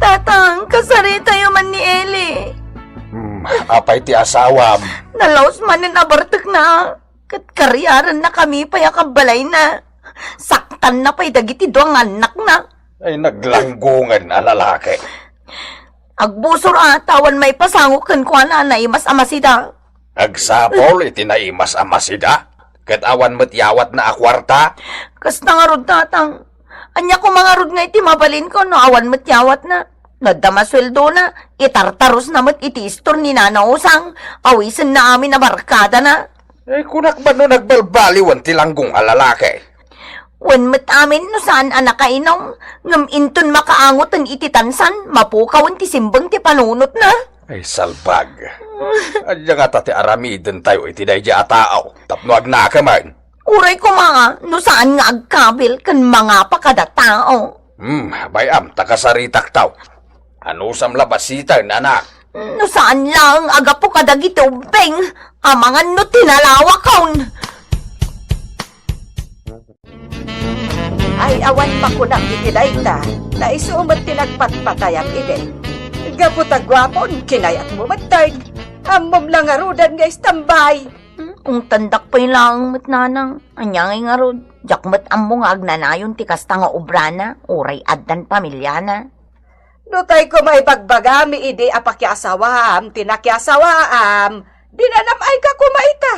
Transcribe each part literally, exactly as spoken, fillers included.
Tatang, kasaritayo man ni Eli. Hmm, apay ti asawam? Nalaus manen a bartekna. Ket kariarennakami pay a kabbalayna. Saktanna pay dagiti dua nga annakna. Ay, naglanggongen a lalaki. Agbusor a, ta awan maipasango kenkuana a naimas a masida. Agsapul iti naimas a masida, ket awan met yawatna a kuarta. Kasta ngarud, Tatang. Ania koma ngarud nga iti mabalinko no awan met yawatna? No adda masueldona, itartarusna met iti istor ni Nana Usang, awisenna amin a barkadana. Eh, kunak ba no nagbalbaliwen ti langgong a lalaki? Wen met amin no saan a nakainom, ngem inton makaangoten iti tansan, mapukawen ti simbeng ti panunotna. Ay, salbag. Ania ngata ti aramidentayo iti daydi a tao tapno agnakemen? Uray koma, no saan nga agkabil ken mangapa kada tao. Hmm, bay-am ta kasaritakto. Anusam la basiten, anak? No saan laeng a gapu kadagiti ubbing, amangan no tinalawakon. Ay, awan makunak iti dayta, ta isu met ti nagpatpatayam idi. Gapu ta guapon, kinayatmo met tay. Ammom la ngaruden nga istambay. Hmm, ungtandak pay laeng met, Nanang. Ania ngay ngarud, diak met ammo nga agnanayon ti kasta nga obrana, uray addan pamiliana. No tay koma ibagbagami idi a pakiasawaam ti nakiasawaam, dinanam-ayka koma ita.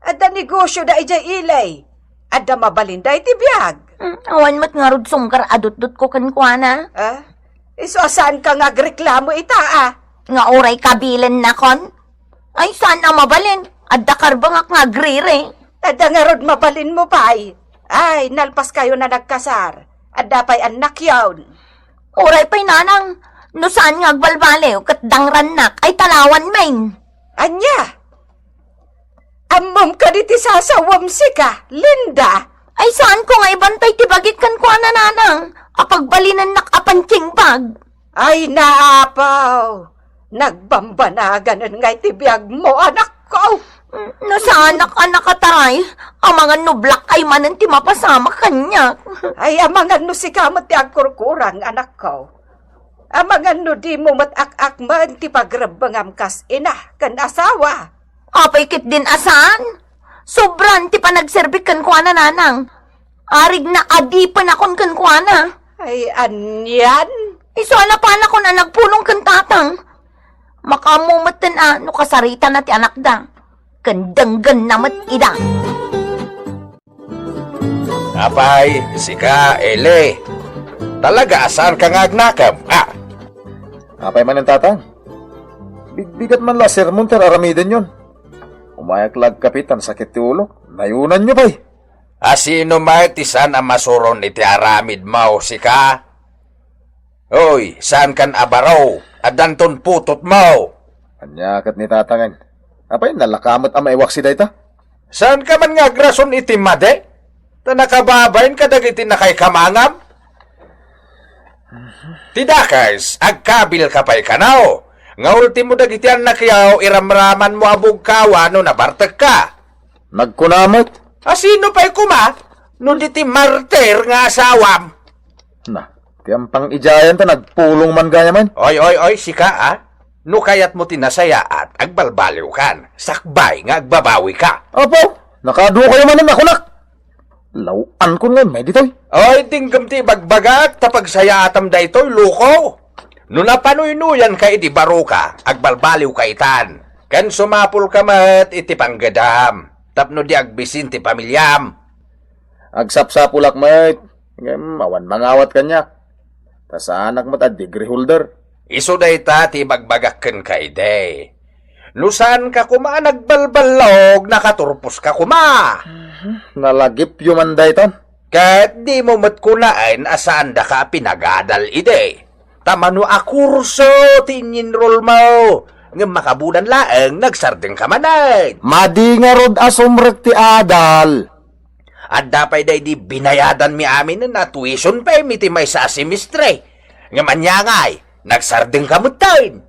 Adda negosio da idiay Eli. Adda mabalinda iti biag. Hmm, awan met ngarud sunggar a dutdotko kenkuana. Ah? Isu a saanka nga agreklamo ita, ah? Nga uray kabilennakon? Ay, saan a mabalin? Adda karbengak nga agriri. Adda ngarud mabalinmo pay. Ay, nalpaskayon a nagkasar. Adda pay annakyon. Uray pay, Nanang, no saan nga agbalbaliw ket dangrannak, ay talawan men. Ania? Ammom kadi ti sasawem sika, Linda? Ay, saanko nga ibantay ti bagik kenkuana, Nanang, a pagbalinennak a pantingbag. Ay, naapaw! Nagbambanaganen ngay ti biagmo, anakko! No saanak a nakataray, amangan no black eye manen ti mapasamak kaniak. Ay, amangan no sika met ti agkurkurang, anakko. Amangan no dimo met ak-akmen ti pagrebbengam kas ina ken asawa. Apay ketdin a saan? Sobran ti panagserbik kenkuana, Nanang. Arigna a dipenakon kenkuana. Ay, anian? Isu a napanakon a nagpulong ken tatang. Makaammo metten a no kasaritana ti anakda. Ken denggenna met ida. Apay, sika, Eli. Talaga a saanka nga agnakem, a? Apay manen, Tatang? Bigbigat man la a sermon ti ar-aramidenyon. Umayak la agkape ta sakit ti ulok. Nayunanyo pay. A sino met ti saan a masuron iti aramidmo, sika? Oy, saankan a baro? Addanton putotmo. Ania ket ni Tatangen? Apay, nalaka met a maiwaksi dayta? Saanka man nga agrason iti madi? Ta nakababain kadagiti nakaikamangam? Ti dakes, agkabilka pay kano. Nga ultimo dagiti annakyo, iramramanmo a bugkawa no nabartekka. Nagkuna met. A sino pay koma? No di ti martir nga asawam. Na, ti ampang-idiayen ta nagpulong man gayam. Oy, oy, oy, sika, a? No kayatmo ti nasayaat, agbalbaliwkan. Sakbay nga agbabawika. Apo, nakadukayo manen a kunak. Law-ankon nga immay ditoy. Oy, dinggem ti ibagbagak, ta pagsayaatam daytoy, loko. No napanuynoyanka idi baroka, agbalbaliwka itan. Ken sumapulka met iti panggedam, tapno di agbisin ti pamiliam. Agsapsapulak met, ngem awan mangawat kaniak. Ta saanak met a degree holder. Isu dayta ti ibagbagak kenka idi. No saanka koma a nagbalballog, nakaturposka koma. Nalagipyo man dayta. Ket dimo met kunaen a saandaka a pinagadal idi. Ta mano a kurso ti inyinrolmo, ngem makabudan laeng, nagsardengka manen. Madi ngarud a sumrek ti adal. Adda pay daydi binayadanmi aminen a tuition fee iti maysa a semestre. Ngem ania ngay, nagsardengka metten.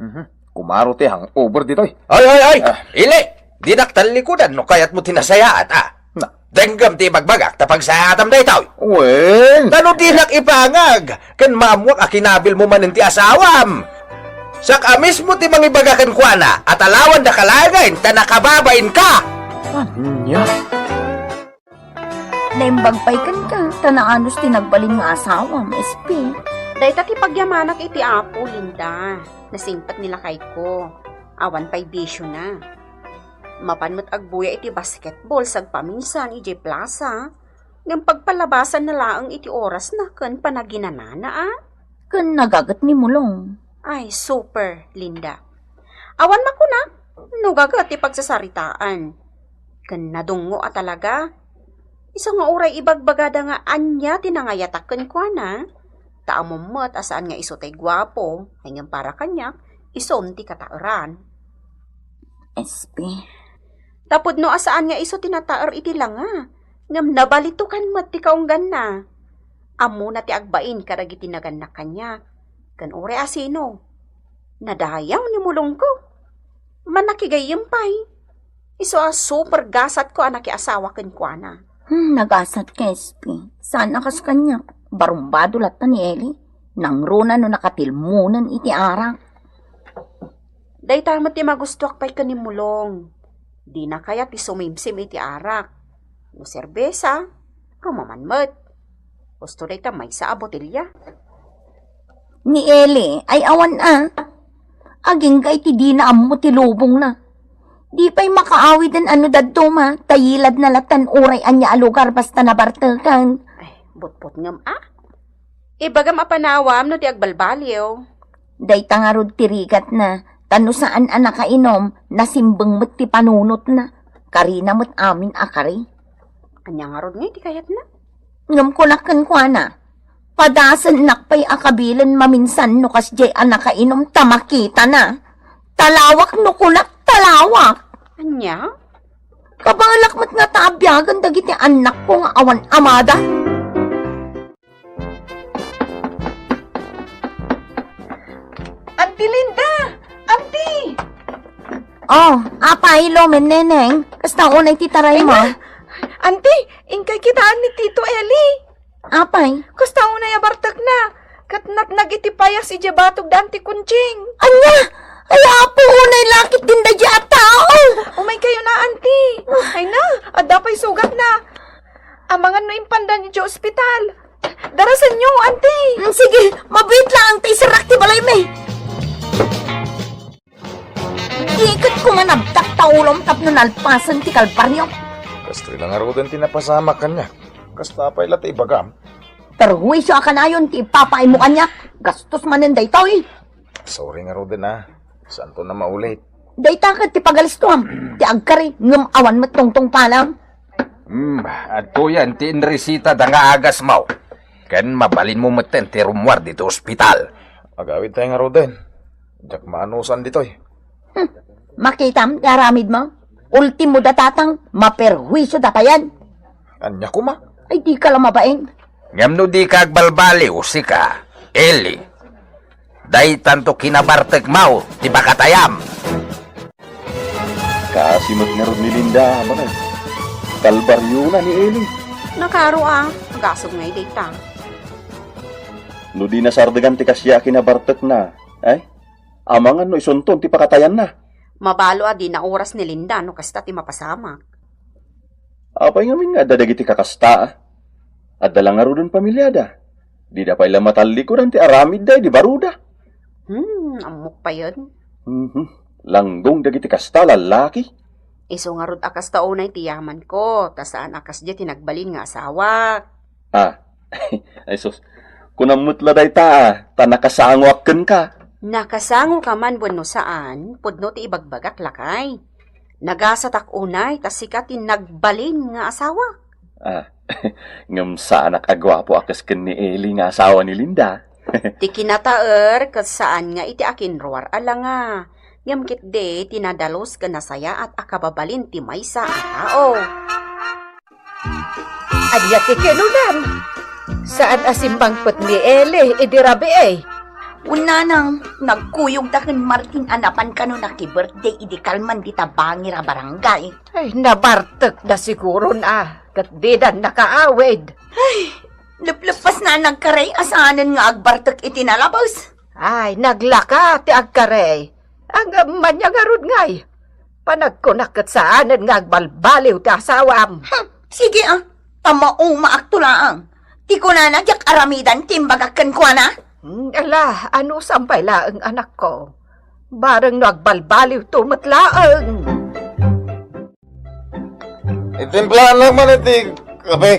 Mhm. Kumaro ti hangover ditoy. Oy, oy, oy! Ah. Ili, dinak tallikudan no kayatmo ti nasayaat, a. Na, Denggem ti ibagbagak ta pagsaatam daytoy. Wen. Ta no dinak ipangag, ken maammoak a kinabilmo manen ti asawam. Siak a mismo ti mangibaga kenkuana a talawandaka laengen ta nakababainka. Ania? Naimbag pay kenka, ta naanus ti nagbalin nga asawam, S P. Dayta ti pagyamanak iti Apo, Linda. Nasingpet ni lakayko. Awan pay bisiona. Mapan met agbuya iti basketball sagpaminsan idiay plaza, ngem pagpalabasanna laeng iti orasna ken panaginanana, a? Ken nagaget ni Mulong. Ay, super, Linda. Awan makunak no gaget ti pagsasaritaan. Ken nadungngo a talaga. Isu nga uray ibagbagada nga ania ti nangayatak kenkuana, ta ammom met a saan nga isu ti guapo, ay ngem para kaniak, isun ti kataeran. S P. Ta pudno a saan nga isu ti nataer iti langa, ngem nabalitokan met ti kaungganna. Ammona ti agbain kadagiti nagannak kaniak, ken uray a sino. Nadayaw ni Mulongko. Mannakigayyem pay. Isu a super gasatko a nakiasawa kenkuana. Hmm, nagasat ka, S P. Saan a kas kaniak. Barumbado latta ni Eli. Nangruna no nakatilmonen iti arak. Dayta met ti magustuak pay ken ni Mulong. Dina kayat ti sumimsim iti arak. No serbesa, rumaman met. Husto dayta maysa a botelya. Ni Eli, ay awan a. Agingga iti dina ammo ti lubongna. Di pay makaawiden a no dadduma, ta yiladna latan uray ania a lugar basta nabartekan. Ay, butbutngem a. Ibagam a panawam no ti agbalbaliw. Dayta ngarud ti rigatna, ta no saan a nakainom, nasimbeng met ti panunotna. Karina met amin a kari. Ania ngarud nga iti kayatna? Ngem kunak kenkuana, padasennak pay a kabilen maminsan no kasdiay a nakainom ta makitana. Talawak no kunak, talawak! Ania? Kabaelak met ngata a biagen dagiti annakko nga awan amada. Auntie Linda! Auntie! Oh, apay, lumen, Neneng. Kasta unay ti taraymo? Ay na! Auntie, inkay kitaan ni Tito Eli. Apay? Kasta unay a bartekna. Ket natnag iti payas idiay batog da Auntie Conching. Ania? Ay, apo, unay lakit din daydi a tao. Umaykayo na, Auntie. Ay na, adda pay sugatna. Amangan no impandan idiay ospital. Darasenyo, Auntie. Mm, sige, mabiit laeng ta iserrak ti balaymi. Di ket kumanabtak ta ulom tapno nalpasen ti kalbario. Kastoy la ngaruden ti napasamak kaniak. Kasta pay la ti ibagam. Perhuisio a kanayon ti ipapaaymo kaniak. Gastos manen daytoy. Sorry ngaruden a. Saanto a maulit. Dayta ket ti pagalistuam. Ti agkari ngem awan met tungtungpalam. Hmm, adtoyen ti inresitada nga agasmo. Ken mabalinmo metten ti rummuar ditoy ospital. Agawidtay ngaruden. Diak maanusan ditoy. Hmm, makitam ti aramidmo? Ultimo da tatang, maperhuisioda payen. Ania koma? Ay, dika la mabain. Ngem no dika agbalbaliw, sika, Eli, daytanto kinabartekmo ti pakatayam. Kaasi met ngarud ni Linda, amangan. Kalbariona ni Eli. Nakaro a, agasem ngay dayta. No di nasardegan ti kasdiay a kinabartekna, ay, amangan no isunton ti pakatayanna. Mabalo a di naoras ni Linda no kasta ti mapasamak. Apay ngamin nga adda dagiti kakasta, a? Adda la ngaruden pamiliada. Dida pay la matallikudan ti aramidda idi baruda. Hmm, ammok payen. Mhm. Langgong dagiti kasta, lallaki. Isu ngarud a kasta unay ti yamanko, ta saan a kasdiay ti nagbalin nga asawak. Ah, ay sus, kunam met la dayta, a, ta nakasangoak kenka. Nakasangoka man wenno saan, pudno ti ibagbagak, lakay. Nagasatak unay ta sika ti nagbalin nga asawa. Ah, ngem saanak a guapo a kes ken ni Eli nga asawa ni Linda. Ti kinataer ket saan nga iti akinruar a langa, ngem ketdi ti nadalus ken nasayaat a kababalin ti maysa a tao. Ania ti kinunam? Saan a simmangpet ni Eli idi rabii? Wen nanang, nagkuyogda ken Martin a napan kano naki-birthday idi kalman dita bangir a barangay. Ay, nabartekda siguron a. ket didan nakaawid. Ay, lepleppas na nagkarey a saanen nga agbartek iti nalabes. Ay, naglaka ti agkarey. Ngem ania ngarud ngay? Panagkunak ket saanen nga agbalbaliw ti asawam. Hmm, sige a, ta maumaakto laeng. Ti kunana diak aramidan ti imbagak kenkuana. Hmm, ala, anusam pay laeng, anakko. Bareng no agbalbaliwto met laeng. Itimplaannak man iti kape.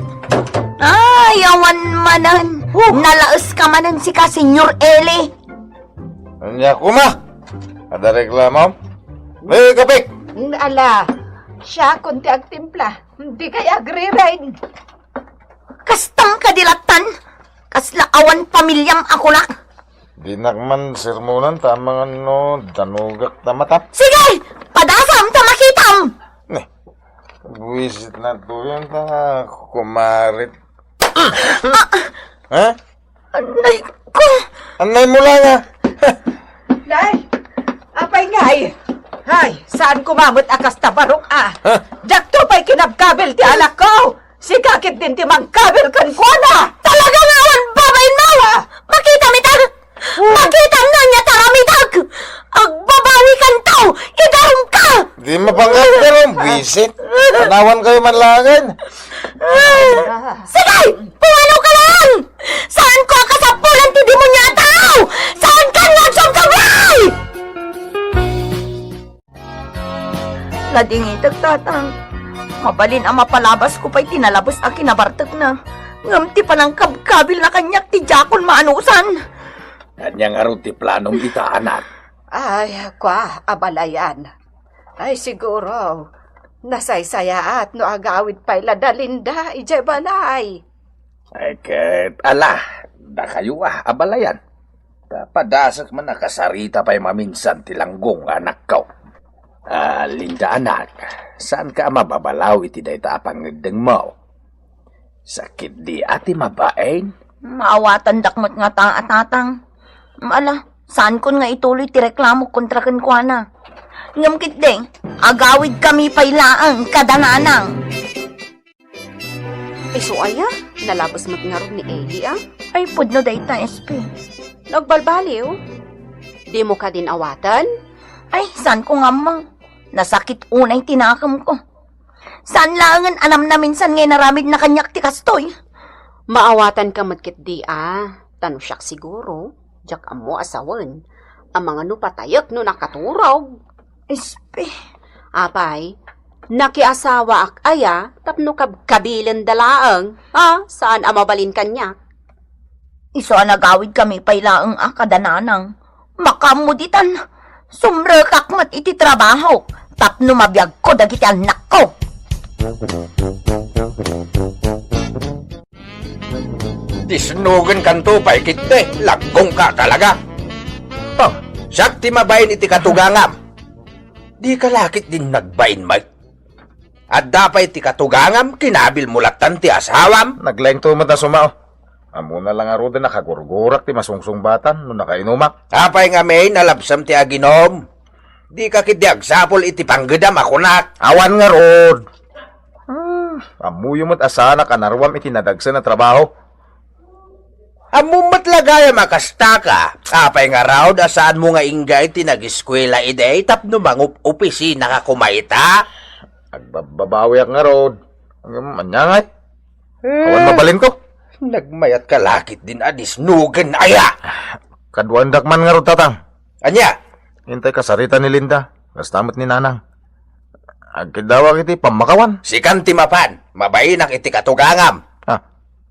Ay, awan manen. Oh. Nalaes ka manen sika, Senyor Eli. Ania koma? Adda reklamo? May kape! Ala, siakon ti agtimpla. Dikay agrireng. Kastam kadi lattan? Kasla awan pamiliam a kunak. Dinak man sermonan ta amangan no danugak ta matap. Sige! Padasam ta makitam! Ne, buwisit na to yan ta kumarit. Ha? Anay ko! Anay mo lang, ah. Nay, apay ngay? Hay, saan ko mamet a kasta barok, ah? Ha? Diakto pay kinabkabil ti anak ko! Sika ketdin ti mangkabil kenkuana! Talaga nga awan babain mo! Makitam ita! Makitam no ania ti aramidak! Agbabawikanto! Idarumka! Di mapangkapil ang buwisit. Tanawan kayo man laeng. Sige! Pumano ka lang! Saan ko a kasapulan ti demonyo a tao? Saan ka nga agsubsobrang? Nadingitek, Tatang. Mabalin a mapalabas ko pay ti nalabes a kinabartekna. Ngem ti panangkabkabilna kaniak ti diakon maanusan. Ania ngarud ti planom ita, anak? Ay, kua, abalayan. Ay, siguro, nasaysayaat no agawid pay la da Linda idiay balay. Ay, ket, ala, dakayo a, abalayan. Ta padasek man a kasarita pay maminsan ti langgong nga anakko. Ah, Linda, anak, saanka a mababalaw iti dayta a pangngeddengmo? Sakit di a ti mabain? Maawatandak met ngata a, Tatang. Ala, saankon nga ituloy ti reklamo kontra kenkuana. Ngem ketdi, agawidkami pay laeng kada nanang. Isu aya? Nalabes met ngarud ni Eli, a? Ay, pudno dayta, S P. Nagbalbaliw? Dimo kadin awaten? Ay, saanko nga ammong. Nasakit unay ti nakemko. Saan laengen a namnaminsan nga inaramidna kaniak ti kastoy? Maawatanka met ketdi a, ta no siak siguro, diak ammo a sawen, amangan no patayek no nakaturog. Ispi. Apay, nakiasawaak aya tapno kabkabilenda laeng, a, saan a mabalin kaniak. Isu a nagawidkami pay laeng a kada nanang. Makaammo ditan, sumrekak met iti trabahok tapno mabiagko dagiti annakko. Disnugenkanto pay ketdi, laggongka talaga. Oh, siak ti mabain iti katugangam. Dika la ketdin nagbain met. Adda pay ti katugangam, kinabilmo lattan ti asawam. Naglaingto met a sumao. Ammona la ngaruden a kagurgurak ti masungsungbatan no nakainumak. Apay ngamin, nalabsam ti aginom? Dika ketdi agsapul iti panggedam a kunak. Awan ngarud. Hmm, ammoyo met a saanak a naruam iti nadagsen a trabaho. Ammom met la gayam a kastaka. Apay ngarud a saanmo nga ingga iti nageskuela idi tapno mangup-opisinaka koma ita? Agbabbabawiak ngarud. Ngem ania ngay? Eh, awan mabalinko. Nagmayatka la ketdin a disnugen aya. Kaduaendak man ngarud, Tatang. Ania? Intay kasarita ni Linda. Kasta met ni Nanang. Agkiddawak iti pammakawan. Sikan ti mapan, mabainak iti katugangam. Ah.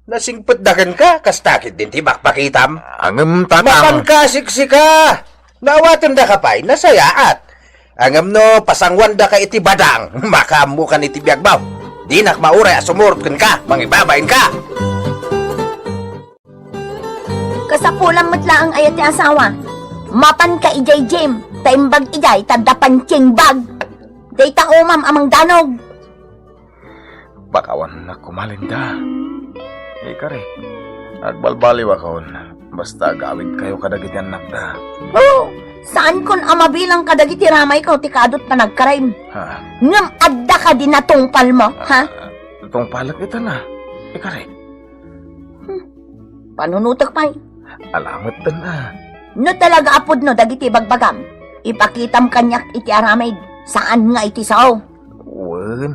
Nasingpetda kenka, kasta ketdin ti pakpakitam. Ngem, Tatang. Mapanka a siksika. No awatendaka pay, nasayaat. Ngem no pasanguandaka iti badang, makaammokan iti biagmo. Dinak mauray a sumurot kenka, mangibabainka. Kasapulan met laeng aya ti asawa. Mapanka idiay gym, ta imbag idiay ta adda punching bag. Dayta umam a mangdanog. Pakawannak koma, Linda. Ikari, agbalbaliwakon, basta agawidkayo kadagiti annakda. Oh, saankon a mabilang kadagiti ramayko ti kaadut panagkarem. Ha? Ngem adda kadi natungpalmo, ha? Ah, Tungpalek ita na. Ikarik. Hmm. Panunotek pay. Alamet ten a. No talaga a pudno dagiti bagbagam, ipakitam kaniak iti aramid, saan nga iti sao. Wen.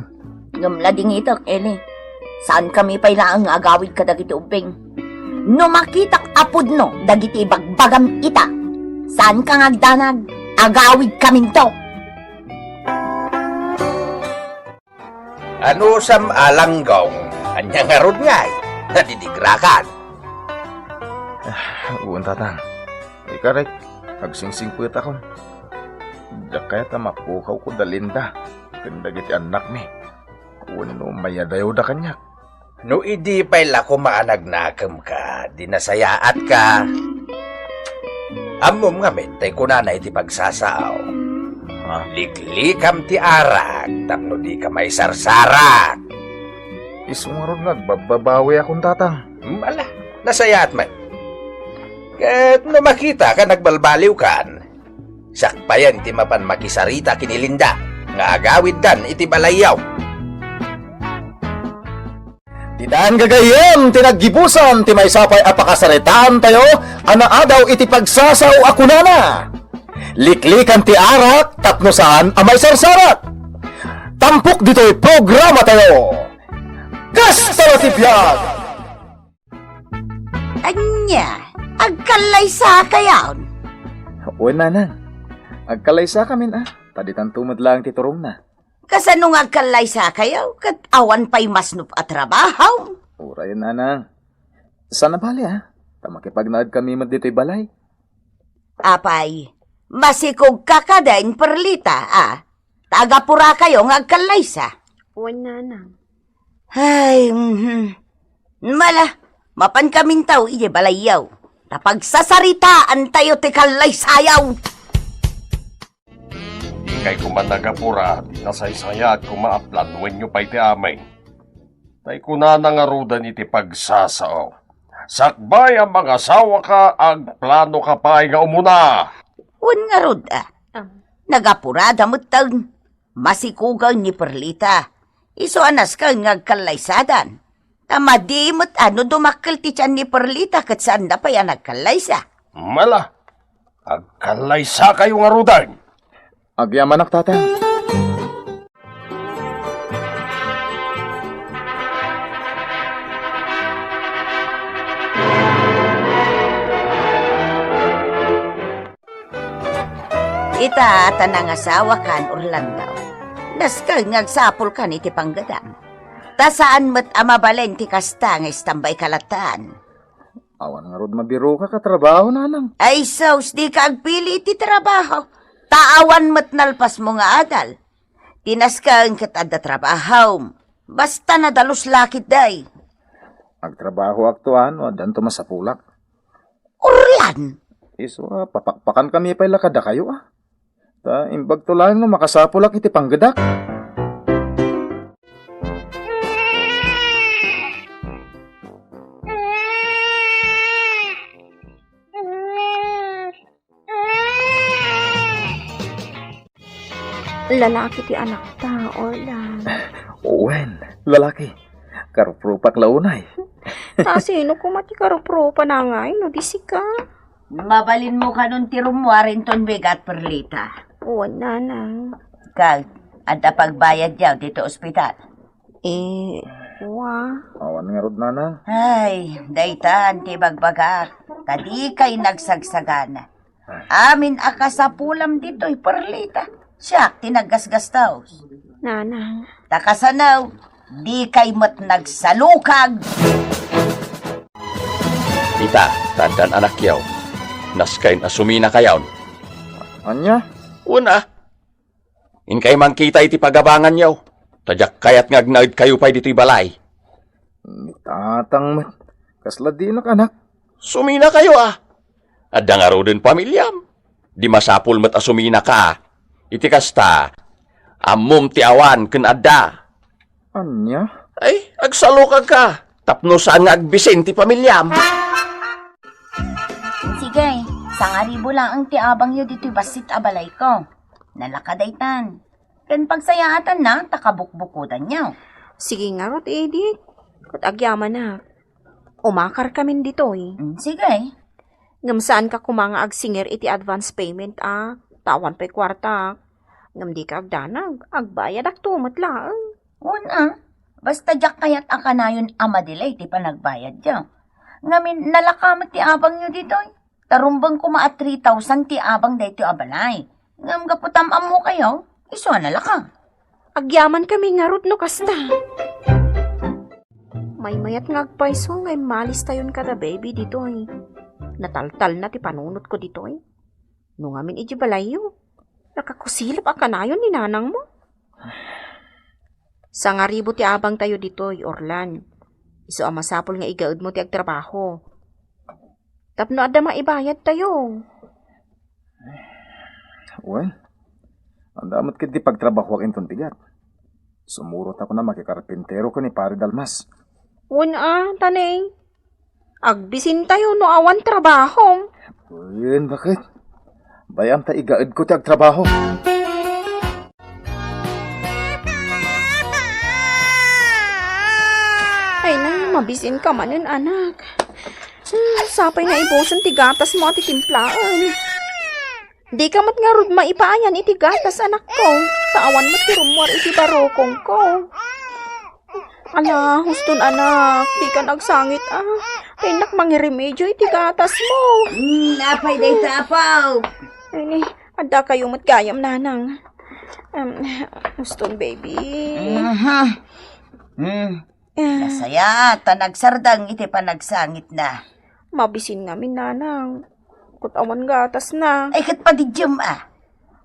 Ngem ladingitek, Eli. Saan kami pay laeng nga agawid kadagiti ubbing. No makitak a pudno dagiti bagbagam ita, saan ka nga agdanag, agawid kaminto. Anusam a langgong, ania ngarud ngay? Nadidigrakan. Ah, wen, Tatang. Ikarik, agsingsingpetakon. Diak kayat a mapukawko da Linda ken dagiti annakmi. Wenno mayadayawda kaniak. No idi pay la koma a nagnakemka, di nasayaatka. Ammom ngamin tay kunana iti pagsasao. Ha? Liklikam ti arak tapno dika maisarsarak. Isu ngarud nga agbabbabawiakon, Tatang. Hmm, ala, nasayaat met. Ket no makitaka nagbalbaliwkan, sakpayen ti mapan makisarita ken ni Linda nga agawiddan iti balayyo. Ditan gagayyem ti naggibusan ti maysa pay a pakasaritaantayo a naadaw iti pagsasao a kunana, "Liklikan ti arak tapno saan a maisarsarak." Tampok ditoy programatayo, Kasta la ti Biag! Ania, agkallaysakayon? Wen, Nanang. Agkallaysakamin a, ta ditanto met laeng ti turongna. Kasano nga agkallaysakayo ket awan pay masnop a trabaho? Uray, Nanang. Saan a bale a, ta makipagnaedkami met ditoy balay. Apay, masikogka kadin, Perlita, a? Ta agapurakayo nga agkallaysa. Wen, Nanang. Ay, mhm. Mala, mapankaminto idiay balayyo. Ta pagsasaritaantayo ti kallaysayo. Dikay koma nagapura, ti nasaysayaat koma a planoenyo pay ti amin. Tay kunana ngaruden iti pagsasao, "Sakbay a mangasawaka, agplanoka pay nga umuna." Wen ngarud a. Nagapurada metten. Masikogen ni Perlita. Isu a nasken nga agkallaysadan. Ta madi met a no dumakkel ti tian ni Perlita ket saanda pay a nagkallaysa. Mala, agkallaysakayo ngaruden. Agyamanak, Tatang. Ita, ta nangasawakan, Orlando, nasken nga agsapulkan iti panggedam. Ta saan met a mabalin ti kasta nga istambayka lattan. Awan ngarud mabiroka a trabaho, Nanang. Ay sus, dika agpili iti trabaho. Ta awan met nalpasmo nga adal. Ti nasken ket adda trabahom. Basta nadalus la ketdi. Agtrabahoakto a no addanto masapulak. Orlan! Isu a, papakpakankami pay la kadakayo a. Ta imbagto laeng no makasapulak iti panggedak. Lalaki ti anakta, Orlan. Wen, lalaki. Karuprupak la unay. Ta sino koma ti karuprupa na ngay no di sika? Mabalinmo kanon ti rummuar inton bigat, Perlita. Wen, Nanang. Ket, adda pagbayadyo ditoy ospital? Eh, wa. Awan ngarud, Nanang. Ay, daytan ti bagbagak. Ta dikay nagsagsagana. Amin a kasapulam ditoy, Perlita. Siak ti naggasgastos. Nanang. Ta kasano, dikay met nagsalukag. Ita, ta addan anakyo. Nasken a suminakayon. Ania? Wen a. Inkay mangkita iti pagabanganyo. Ta diak kayat nga agnaedkayo pay ditoy balay. Ni Tatang met. Kasla dinak anak. Suminakayo a. Adda ngaruden pamiliam. Di masapul met a suminaka a. Iti kasta, ammom ti awan ken adda. Ania? Ay, agsalukagka. Tapno saan nga agbisin ti pamiliam. Sige, sangaribu laeng ti abangyo ditoy bassit a balayko. Nalaka daytan. Ken pagsayaatanna ta kabukbukodanyo. Sige ngarud, Edith. Ket agyamanak. Umakarkamin ditoy. Mm, sige. Ngem saanka koma nga agsingir iti advance payment a, ta awan pay kuartak. Ngem dika agdanag, agbayadakto met laeng. Wen a, basta diak kayat a kanayon a madelay ti panagbayadyo. Ngamin, nalaka met ti abangyo ditoy. Ta rumbeng koma a three thousand ti abang daytoy a balay. Ngem gapu ta am-ammokayo, isu a nalaka. Agyamankami ngarud no kasta. Maymayat nga agpayso nga immalistayon kada baby ditoy. Nataltalna ti panunotko ditoy. No ngamin idiay balayyo, nakakusilep a kanayon ni nanangmo. Sangaribu ti abangtayo ditoy, Orlan. Isu a masapul nga igaedmo ti agtrabaho. Tapno adda maibayadtayo. Wen, adda met ketdi pagtrabahoak inton bigat. Sumurot a makikkarpintero ken ni Pare Dalmas. Wen a, ta ne, agbisintayo no awan trabahom. Wen, baket? Bay-am ta igaedko ti agtrabaho. Ay na, mabisinka manen, anak. Hmm, sapay nga ibusen ti gatasmo a titimplaen. Dika met ngarud maipaayan iti gatas, anakko, ta awan met ti rummuar iti barukongko. Ala, huston, anak, dikan agsangit a. Ta innak mangiremedio iti gatasmo. Hmm, apay dayta, apo? Ay, addakayo met gayam, nanang. Em, huston, baby. Aha. Hmm. Eh. Nasayaat ta nagsardeng iti panagsangitna. Mabisin ngamin, nanang. Ket awan gatasna. Ay, ket padiddiem a.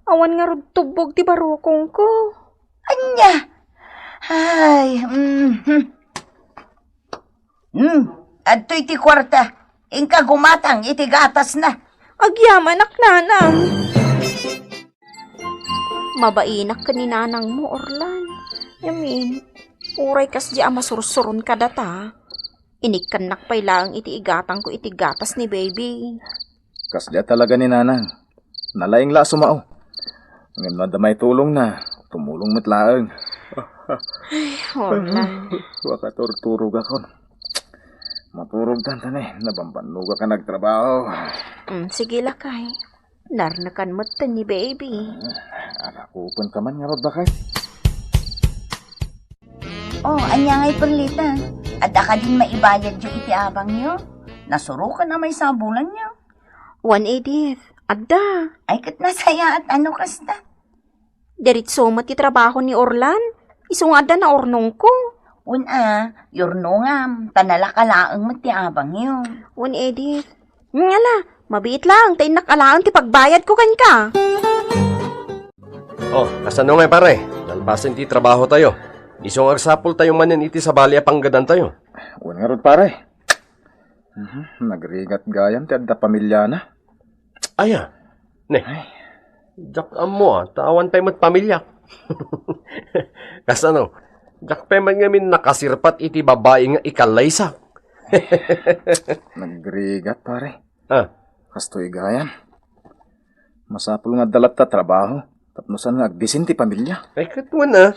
Awan ngarud tubbog ti barukongko. Ania? Ay, mhm. Hmm, adtoy ti kuarta. Inka gumatang iti gatasna. Agyamanak, nanang. Mabainak ken ni nanangmo, Orlan. Ngamin, uray kasdi a masursuron kadata, inikkannak pay laeng iti igatangko iti gatas ni baby. Kasdi a talaga ni nanang. Nalaing la a sumao. Ngem no adda maitulongna, tumulong met laeng. Ay, Orlan. Makaturturogakon. Maturogtan ta ne, nabambannogak a nagtrabaho. Mm, sige, lakay. Narnekan metten ni baby. Arakupenka man ngarud, baket? Oh, ania ngay, Perlita? Adda kadin maibayadyo iti abangyo? Nasurokan a maysa a bulanyo. Wen, Edith, adda. Ay, ket nasayaat a no kasta. Diretso met ti trabaho ni Orlan. Isu nga adda naurnongko. Wen a, yurnongam, ta nalaka laeng met ti abangyo. Wen, Edith. Ngala, mabiit laeng ta innak alaen ti pagbayadko kenka. Oh, kasano ngay, pare? Nalpasen ti trabahotayo. Isu nga agsapultayo manen iti sabali a panggedantayo. Wen ngarud, pare. Mhm, nagrigat gayam ti adda pamiliana. Aya, ne. Ay. Diak ammo a, ta awan pay met pamiliak. Kasano? Diak pay met ngamin nakasirpat iti babai nga ikallaysak. Nagrigat, pare. Ah. Kastoy gayam. Masapul nga adda latta trabaho, tapno saan nga agbisin ti pamilia. Ay, ket wen a.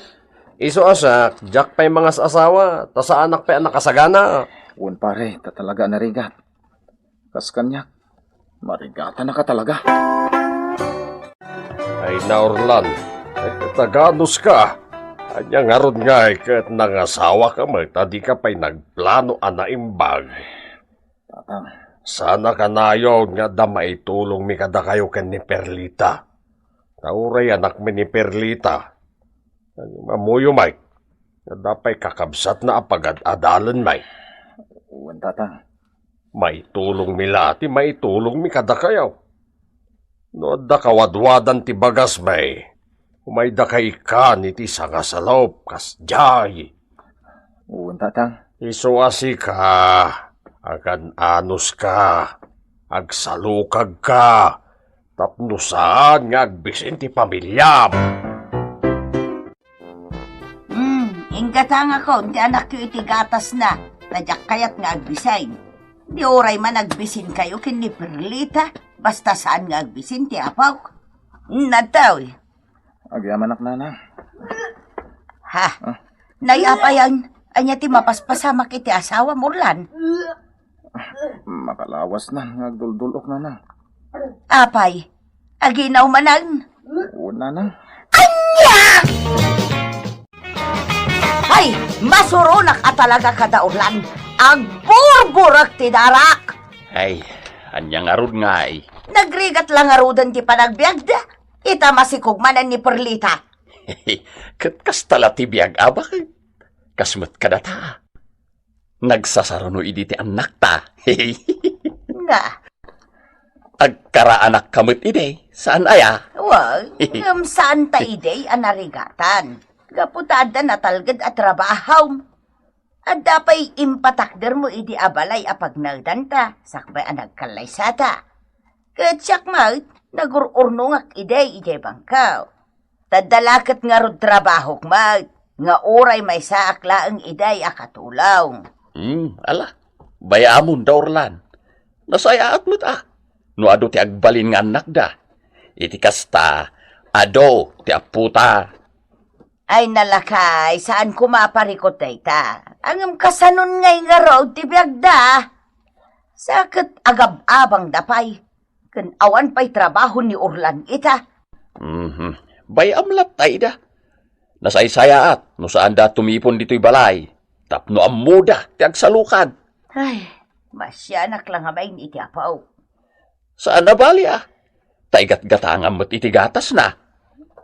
Isu a siak, diak pay mangas-asawa, ta saanak pay a nakasagana. Wen, pare, ta talaga a narigat. Kas kaniak, marigatanaka talaga. Ay, na, Orlan, ay, ket aganuska. Ania ngarud ngay ket nangasawaka met a dika pay nagplano a naimbag? Tatang. Saan a kanayon nga adda maitulongmi kadakayo ken ni Perlita. Ta uray anakmi ni Perlita. Ammoyo, Mike, nga adda pay kakabsatna a pagad-adalen, Mike. Wen, Tatang. Maitulongmi la ti maitulongmi kadakayo. No adda kawadwadan ti bagasmi, umaydaka ikkan iti sangasalop, kasdiay. Wen, Tatang. Isu a sika, agan-anuska, agsalukagka, tapno saan nga agbisin ti pamiliam. Hmm, inggatangakon ti anakyo iti gatasna, ta diak kayat nga agbisin. Di uray man agbisinkayo ken ni Perlita, basta saan nga agbisin ti apok. Hmm, adtoy. Agyamanak, Nanang. Ha? Ah. Nay, apay, an-, ania ti mapaspasamak iti asawam, Orlan? Makalawasnan nga agduldul-ok, Nanang. Apay, aginaw manen? Wen, Nanang. Ania? Ay, masuronak a talaga kada, Orlan. Agburburek ti darak. Ay, ania ngarud ngay? Nagrigat la ngaruden ti panagbiagda. Ita masikog manen ni Perlita. Ket kasta la ti biag a baket. Kas met kadata. Nagsasaruno idi ti annakta. Nga. Agkaraanakka met idi, saan aya? Wen, ngem saan ta idi a narigatan. Gapu ta adda natalged a trabahom. Adda pay impatakdermo idi a balay a pagnaedanta, sakbay a nagkallaysata. Ket siak met, nagur-urnongak idi idiay bangko. Ta adda la ket ngarud trabahok met, nga uray maysaak laeng idi a katulong. Hmm, ala, bay-amon da Orlan. Nasayaat met a, no adu ti agbalin nga annakda. Iti kasta, adu ti appota. Ay, nalakay, saan koma a parikut dayta. Ngem kasanon ngay ngarud ti biagda? Sa ket agab-abangda pay. Ken awan pay trabaho ni Orlan ita. Mhm. Bay-am latta ida. Nasaysayaat no saanda tumipon ditoy balay tapno ammoda ti agsalukag. Ay, masianak la ngamin iti apo. Saan a bali a. Ta igatgatangam met iti gatasna.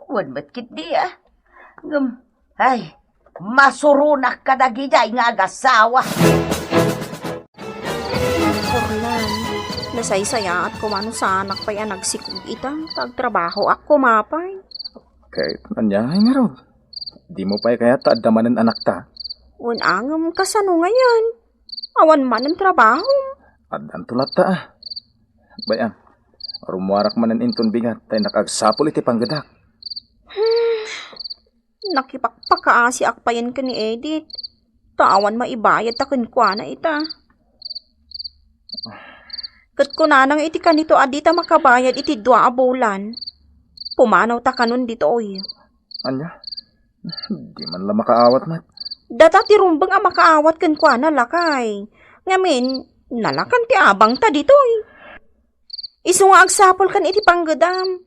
Wen met ketdi a. Ngem, ay, masuronak kadagidi nga agasawa. Orlan, nasaysayaat koma no saanak pay a nagsikog ita, ta agtrabahoak koma pay. Ket ania ngay ngarud? Dimo pay kayat ta adda manen anakta? Wen a, ngem kasano ngayen? Awan manen trabahom. Addanto latta a. Bay-am, rummuarak manen inton bigat ta innak agsapul iti panggedak. Nakipakpakaasiak payen ken ni Edith. Ta awan maibayad ta kenkuana ita. Ket kunana nga iti kanito a dita makabayad iti dua a bulan. Pumanawta kanon ditoy. Ania? Di man la makaawat met. Data ti rumbeng a makaawat kenkuana, lakay. Ngamin, nalakan ti abangta ditoy. Isu nga agsapulkan iti panggedam.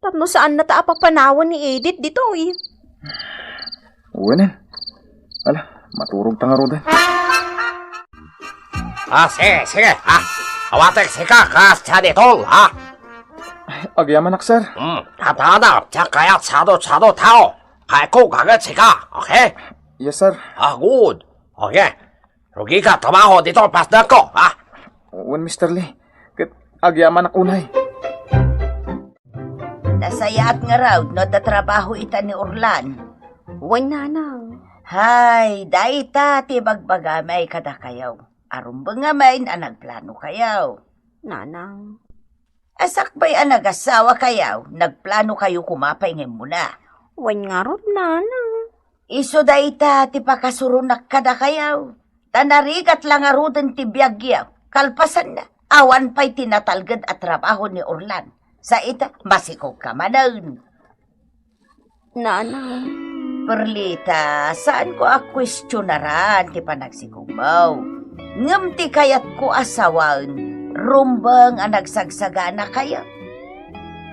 Tapno saannata a papanawen ni Edith ditoy. Wen. Ala, maturogta ngaruden. Ah, sige, sige, ha? Awatek sika, kas Janitol, ha? Agyamanak, sir. Hmm, tatada, tiyak kayat sado-sado tao. Kayatko gaget sika, okay? Yes, sir. Ah, good. Okay. Rugi ka, trabaho dito, pasdan ko, ha? Wen, Mister Lee. Ket agyamanak unay. Nasayaat ngarud no adda trabaho ita ni Orlan. Wen, nanang. Hay, dayta ti bagbagami kadakayo. Arumbeng ngamin a nagplano kayo. Nanang. A sakbay a nagasawa kayo, nagplano kayo koma pay nga immuna. Wen ngarud, nanang. Isu dayta ti pakasuronak kadakayo. Ta narigat la ngaruden ti biagyo. Kalpasanna, awan pay ti natalged a trabaho ni Orlan. Sa ita, masikogka manen. Nanang. Perlita, saanko a kuestionaran ti panagsikogmo. Ngem ti kayatko a sawen, rumbeng a nagsagsaganakayo.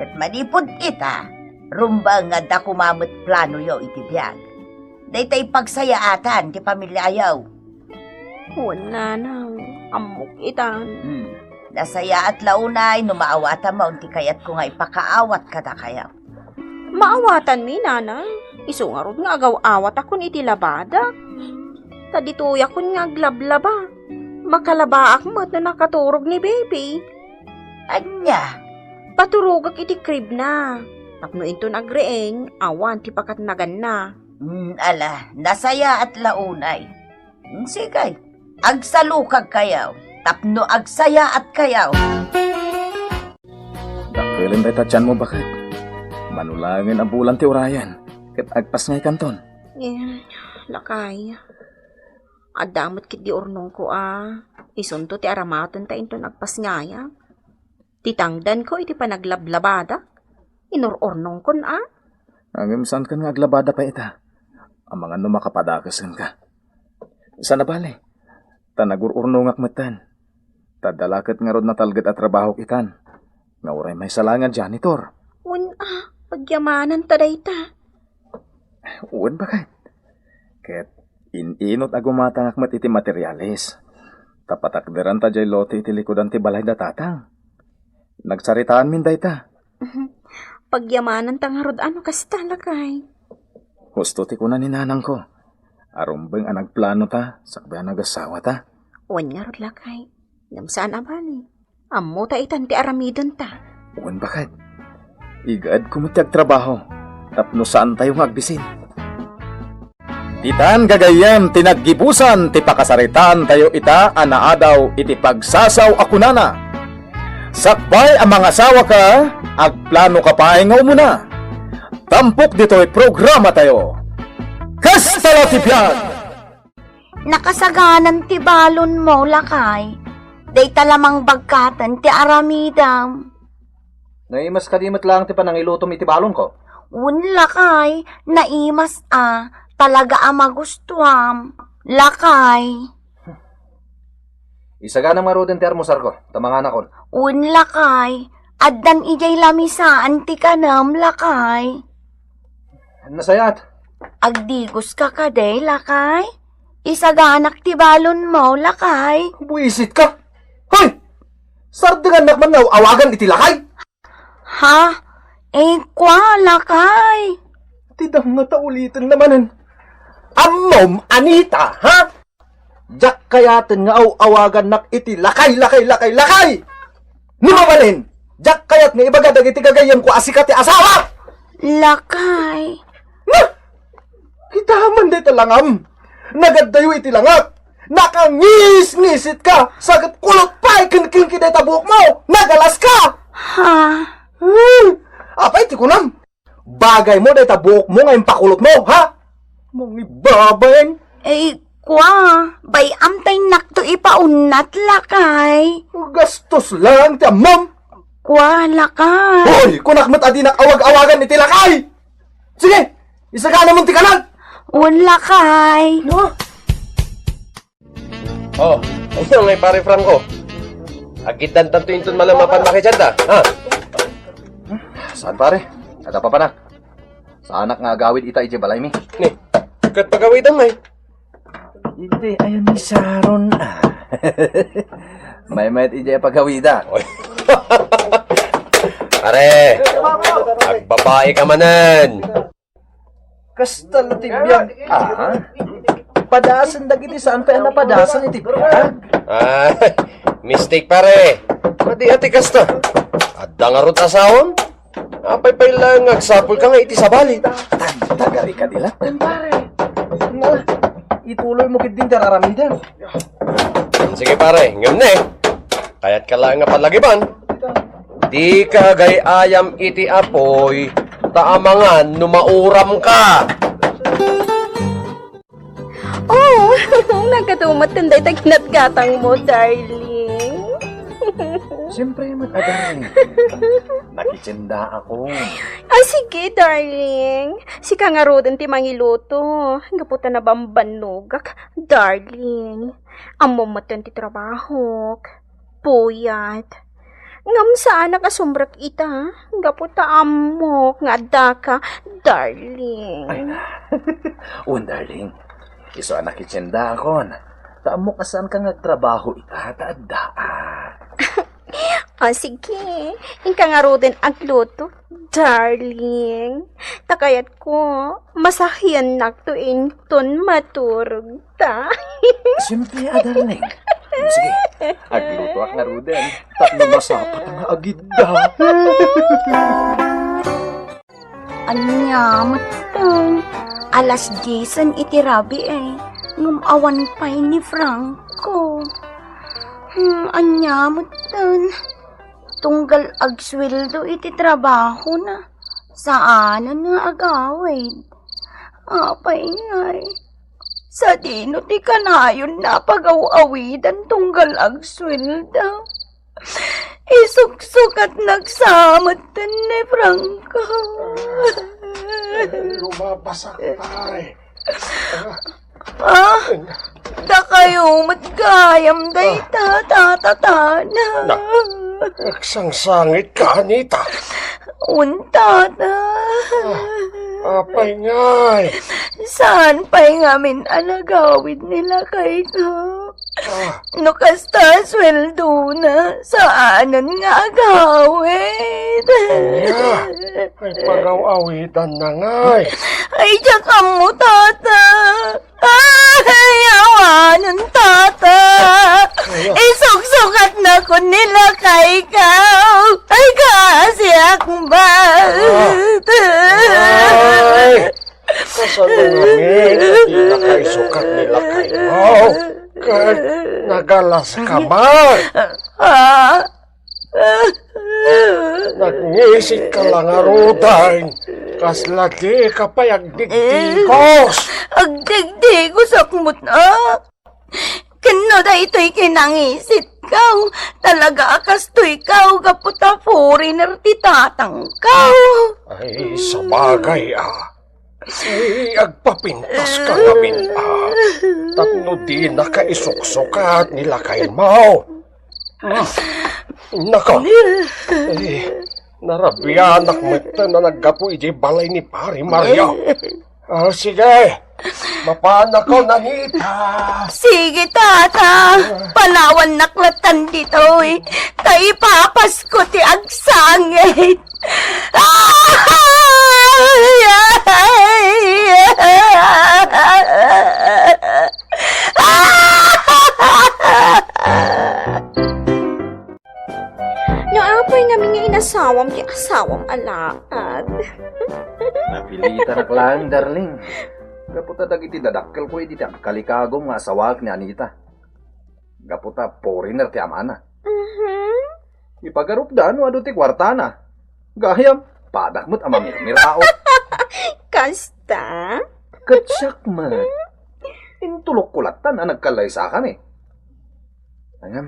Ket manipud ita, rumbeng nga adda koma met planoyo iti biag. Dayta ipagsayaatan ti pamiliayo. Wen, nanang, ammok itan. Hmm. Nasayaat la unay no maawatam ti kayatko nga ipakaawat kadakayo. Maawatanmi, nanang. Isu ngarud nga agaw-awatakon iti labada. Ta ditoyakon nga aglablaba. Makalabaak met no nakaturog ni baby. Ania? Paturogak iti crib na. Tapno inton agriing, awan ti pakatnaganna. Hmm, ala, nasayaat la unay. Sige, agsalukagkayo, tapno agsayaatkayo. Dakkelen dayta tianmo, baket. Mano laengen a bulan ti urayen, ket agpasngaykanton. Eh, lakay. Adda met ketdi urnongko a isunto ti aramatenta inton agpasngayak. Ti tangdanko iti panaglablabadak, inur-urnongkon a. Ngem saankan nga aglabada pay ita. Amangan no makapadakes kenka. Saan a bale, ta nagur-urnongak metten. Ta adda la ket ngarud natalged a trabahok itan, nga uray maysa laeng a janitor. Wen a, pagyamananta dayta. Wen, baket. Ket in-inut a gumatangak met iti materialis, ta patakderanta jay lote iti likudan ti balay da tatang. Nagsaritaanmin dayta. Pagyamananta ngarud a no kasta, lakay. Husto ti kuna ni nanangko. Arumbeng a nagplano ta, sakbay a nagasawa ta. Wen ngarud, lakay. Ngem saan a bale. Ammota itan ti aramidenta. Wen, baket. Igaedko met ti agtrabaho, tapno saantayo nga agbisin. Ditan gagayyem ti naggibusan ti pakasaritaantayo ita a naadaw iti pagsasaw a kunana, sakbay a mangasawaka, agplanoka pay nga umuna. Tampok ditoy programatayo. Kasta la ti biag! Nakasaganan ti balonmo, lakay. Dayta la mangbagkaten ti aramidem. Naimas kadi met laeng ti panangilutom iti balonko? Wen, lakay, naimas a, talaga a magustuam, lakay. Isaganam ngaruden ti armusarko, ta manganakon. Wen, lakay, addan idiay lamisaan ti kanem, lakay. Nasayaat. Agdigoska kadi, lakay? Isaganak ti balonmo, lakay. Buisitka. Hoy! Sardengannak man nga aw-awagan iti lakay? Ha? Eh, kua, lakay. Ti dam nga ta uliten na manen. Ammom, Anita, ha? Diak kayaten nga aw-awagannak iti lakay, lakay, lakay, lakay! Ni mabalin, diak kayat nga ibaga dagiti gagayyemko a sika ti asawa! Lakay. Na! Kita man dayta langam. Nagaddayo iti langak. Nakangisngisit ka. Saget kulot pay ken kinki dayta buokmo. Nagalas ka. Ha? Hmm. Apay ti kunam? Bagaymo dayta buokmo nga impakulotmo, ha? Mangibabain. Eh, kua, bay-am ta innakto ipaunnat, lakay. Gastos lang ti ammom. Kua, lakay. Hoy, kunak met a dinak awag-awagan iti lakay. Sige, isaganamon ti kalag. Wen, lakay. No? Oh, ania ngay, Pare Franco? Agiddan tanto inton malam a panmakitian ta, ha? Saan, pare? Adda papanak. Saanak nga agawid ita idiay balaymi. Ni, ket pagawidam ngay. Iti ayan ni Sharon, ah. Maymayat idiay pagawida. Oy. Pare, agbabaika manen. Kasta la ti biag. Ah? Padasen dagiti saan pay a napadasen iti biag. Ah, mistake, pare. Madi a ti kasta. Adda ngarud asawam? Apay pay laeng nga agsapulka nga iti sabali? Tagtagari ka di latten, pare. Nga, ituloymo ketdin ti ar-aramidem. Sige, pare, ngem ne, kayatka laeng nga palagiban. Dika agay-ayam iti apuy, ta amangan no mauramka. Oh, nagkatumet dayta ginatgatangmo, darling. Siyempre met a, darling. Nakitsendaakon. Ah, sige, darling. Sika ngaruden ti mangiluto. Gapu ta nabambannogak, darling. Ammom metten ti trabahok. Puyat. Ngem saanak a sumrek ita, gapu ta ammok nga addaka, darling. Ay, wen, darling. Isu a nakitsendaakon. Ta ammok a saanka nga agtrabaho ita, ta addaak. Ah, sige. Inka ngaruden agluto, darling. Ta kayatko, masahiennakto inton maturogta. Siyempre, a, darling. Sige, aglutoak ngaruden. Tapno masapata nga agidda. Ania metten, alas diesen iti rabii, ngem awan pay ni Franco. Hmm, ania metten, tunggal agsueldo iti trabahona, saanen nga agawid. Apay ngay, sadino ti kanayonna a pagaw-awidan tunggal agsueldo? Isuksukatnak sa metten ni Franco. Lumabasak, pare. Ah, dakayo met gayam dayta, Tata Tana. Nak-, nagsangsangitka, Anita. Wen, Tata. Ah, apay ngay? Saan pay ngamin a nagawid ni lakayko? Ah. No kasta a sueldona, saanen nga agawid. Ania? Ay, pagaw-awidanna ngay. Ay, diak ammo, Tata. Ay, awanen, Tata. Isuksukatnakon ni lakayko. Ay, kaasiak met. Ah. Ay. Kasano ngamin a dinaka isukat ni lakaymo? Ket nagalaska man. Ah? Nagngisikka la ngaruden, kasla dika pay agdigdigos. Agdigdigos, akmut, ah? Ken no daytoy kinangisitko, talaga a kastoyko gapu ta foreigner ti tatangko. Ay, sabagay, ah. Ay, agpapintaska ngamin, ah. Tapno dinaka isuksukat ni lakaymo. Hmm. Nako. Ay, narabianak met a naggapu idiay balay ni Pari Mario. Ah, sige. Mapanakon, Anita. Sige, Tata. Panawannak latan ditoy. Ta ipapasko ti agsangit. Ay, ay, ay. No apay ngamin nga inasawam ti asawam a laad. Napilitanak laeng, darling. Gapu ta dagiti dadakkelko idi ti agkalikagum nga asawaek ni Anita. Gapu ta foreigner ti amana. Mhm. Ipagarupda no adu ti kuartana. Gayam, padak met a mamirmiraot. Kasta? Ket siak met. Intulokko lattan a nagkallaysakami. Ngem,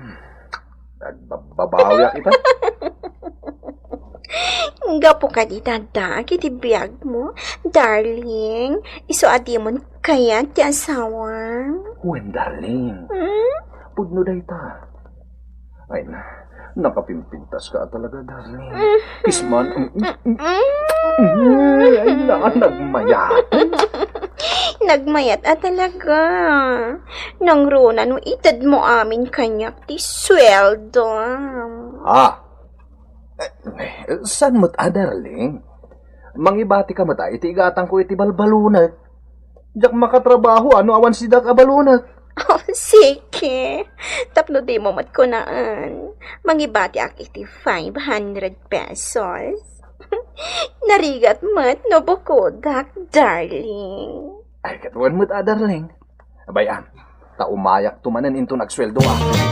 agbabbabawiak ita. Gapu kadi, Dada, iti biagmo, darling, isu a dimon kayat ti asawam. Wen, darling. Hmm? Pudno dayta. Ay na, nakapimpintaska talaga, darling. Mm. Kisman. Mm, mm, mm. Mm, ay na, nagmayat. Nagmayat a talaga. Nangruna no itedmo amin kaniak ti sueldo. Ha? Eh, saan met a, darling? Mangibatika met a iti igatangko iti balbalunek. Diak makatrabaho a no awan sidak a balunek. Oh, sige. Tapno dimo met kunaan, mangibatiak iti five hundred pesos. Narigat met no bukodak, darling. Ay, ket wen met a, darling. Bay-am, ta umayakto manen inton agsueldoak.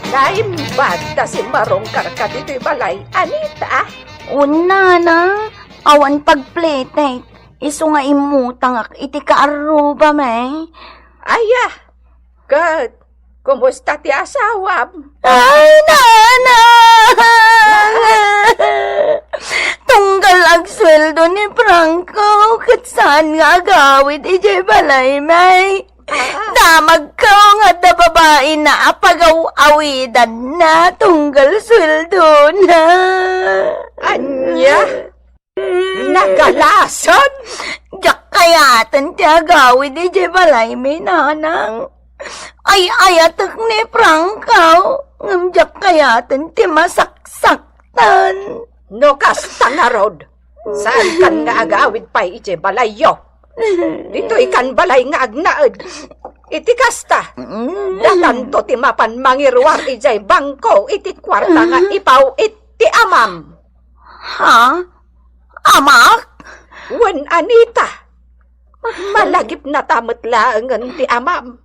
Naimbag ta simmarongkarka ditoy balay, Anita? Wen, nana, awan pagpletek. Isu nga immutangak iti kaarrubami. Aya, ket kumusta ti asawam? Ay, nana! Tunggal agsueldo ni Franco, ket saan nga agawid idiay balaymi. Damagko nga adda babaina a pagaw-awidanna tunggal sueldona. Ania? Nagalason? Diak kayaten ti agawid idiay balaymi, nanang. Ay-ayatek ni Franco, ngem diak kayaten ti masaksaktan. No kasta ngarud, saankan nga agawid pay idiay balayyo. Ditoykan balay nga agnaed. Iti kasta, datanto ti mapan mangiruar idiay bangko iti kuarta nga ipaw-it ti amam. Ha? Amak? Wen, Anita. Malagipnata met laengen ti amam.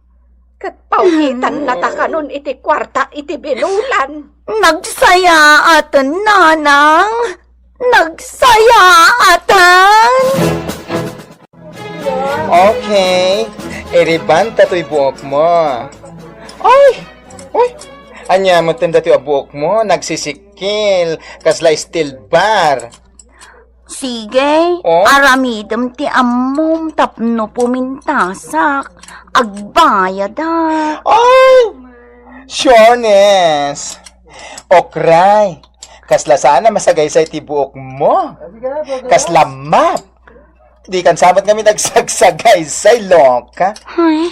Ket paw-itannata kanon iti kuarta iti binulan. Nagsayaaten, nanang. Nagsayaaten. Okay. Iribanta toy buokmo. Ay! Ay! Ania met datoy a buokmo? Nagsisikkil. Kasla steel bar. Sige, Oh? aramidem ti ammom tapno pumintasak. Agbayadak. Oh! Sureness! Okray, kasla saan a masagaysay ti buokmo. Kasla map. Dikan sa met ngamin agsagsagaysay, loka. Ay.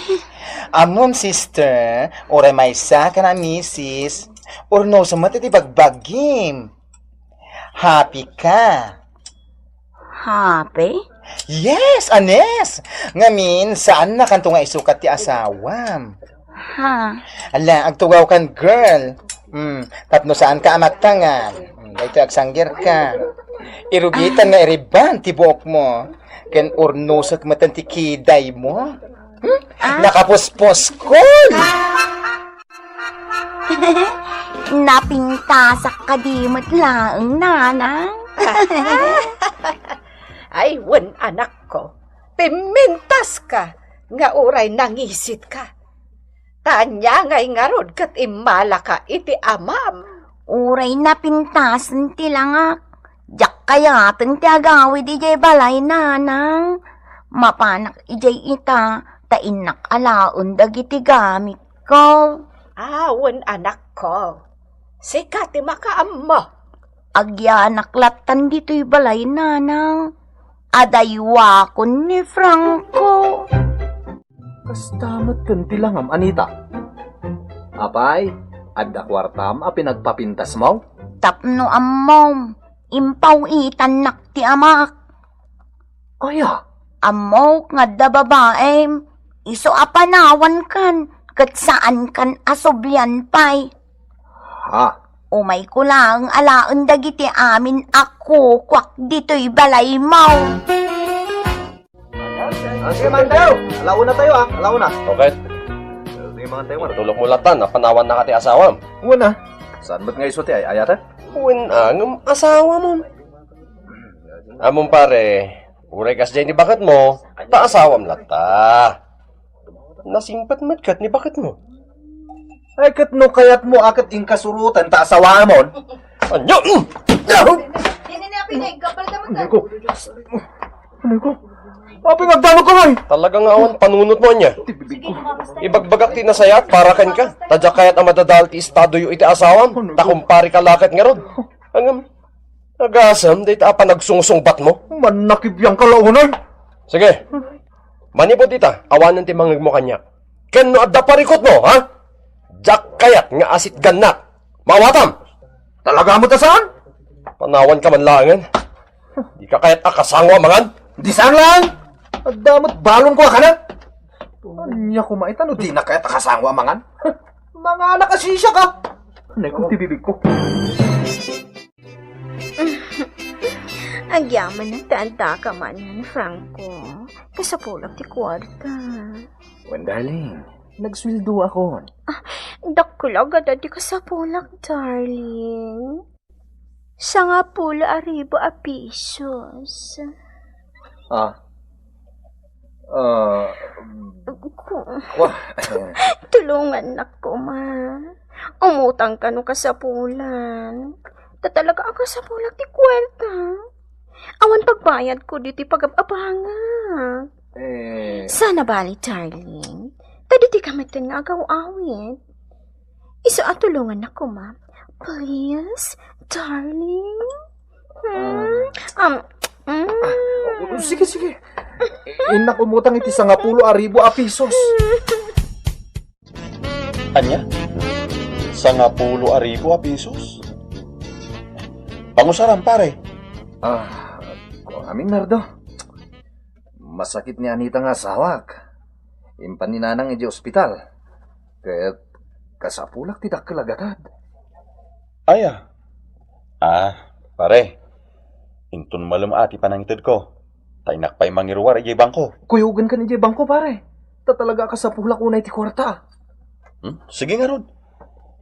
Ammom, sister, uray maysa ka a misis, urnosem met iti bagbagim. Happy ka. Happy? Yes, Anes! Ngamin, saannakanto nga isukat ti asawam. Ha? Ala, agtugawkan, girl. Hmm, tapno saanka a magtangan. Hmm, daytoy agsanggerka. Irugitan nga iriban ti buokmo. Ken urnosek metten ti kidaymo. Hmm? Ah. Nakapusposkol! Napintasak kadi met laeng, nanang. Ay, wen, anakko. Pimmintaska nga uray nangisitka. Ta ania ngay ngarud ket immalaka iti amam? Uray napintasen ti langak. Diak kayaten ti agawid idiay balay, nanang. Mapanak idiay ita, ta innak alaen dagiti gamitko. Ah, wen, anakko. Sika ti makaammo. Agyanak lattan ditoy balay, nanang. Adaywakon ni Franco. Kasta met ken ti langam, Anita. Apay, adda kuartam a pinagpapintasmo? Tapno ammom, impaw-itannak ti amak. Aya? Ammok nga adda babaem, isu a panawankan, ket saankan a sublian pay. Ha? Umayko laeng alaen dagiti amin a kukuak ditoy balaymo. Ah, sige, mangan tayo. Alauna tayo, ah. Alauna. Okay. Sige, mangan tayo, mangan. Tulok mo latan, a panawannaka ti asawam. Wen a. Saan met nga isu ti ay-ayata? Wen a, ngem asawam. Ammom, pare, uray kasdiay ni baketmo, ta asawam latta. Nasingpet met ket ni baketmo. Ay, ket no kayatmo a ket inkasuroten ta asawamon. Ania? Dini ni apinay, gabal ka mo. Anay ko. Anay ko. Apay nga agdanogka ngay? Talaga nga awan panunotmo ania. Ti bibig ko. Ibagbagak ti nasayaat para kenka. Ta diak kayat a madadael ti estadoyo iti asawam. Ta kumpare ka la ket ngarud. Ngem, agasem dayta a panagsungsungbatmo. Mannakibiangka la unay. Sige. Manipud ita, awanen ti mangngegmo kaniak. Ken no adda parikutmo, ha? Diak kayat nga asitgannak. Maawatam! Talaga met a saan? Panawanka man laengen. Dika kayat a kasango a mangan? Di saan laeng! Adda met balonko a kanen. Ania koma ita no dina kayat a kasango a mangan? Manganak a sisiaka. Anay ko ti bibig ko. Agyamanak ta addaka manen, Franco. Kasapulak ti kuarta. Wen, darling, nagsueldoakon. Ah, dakkel a gada ti kasapulak, darling. Sangapulo a ribu a pisos. Ah. Ah. Ku-, Wah. Tulongannak koma. Umutang kano kasapulan. Ta talaga a kasapulak ti kuarta. Awan pagbayadko ditoy pagab-abangak. Eh. Saan a bali, darling. Ta ditoy ka metten nga agaw-awid. Isu a tulongannak koma. Please, darling. Hmm? Um, mm. Ah, o, sige, sige. Innak umutang iti sangapulo a ribu a pisos. Ania? Sangapulo a ribu a pisos? Pangusaram, pare. Ah, kuamin, Nardo. Masakit ni Anita nga asawak. Impan ni Nanang idiay ospital. Ket kasapulak ti dakkel a gatad. Aya? Ah, pare. Inton malem a ti panangitedko. Ta innak pay mangiruar idiay bangko. Kuyogenkan idiay bangko, pare. Ta talaga a kasapulak unay ti kuarta. Hmm? Sige ngarud.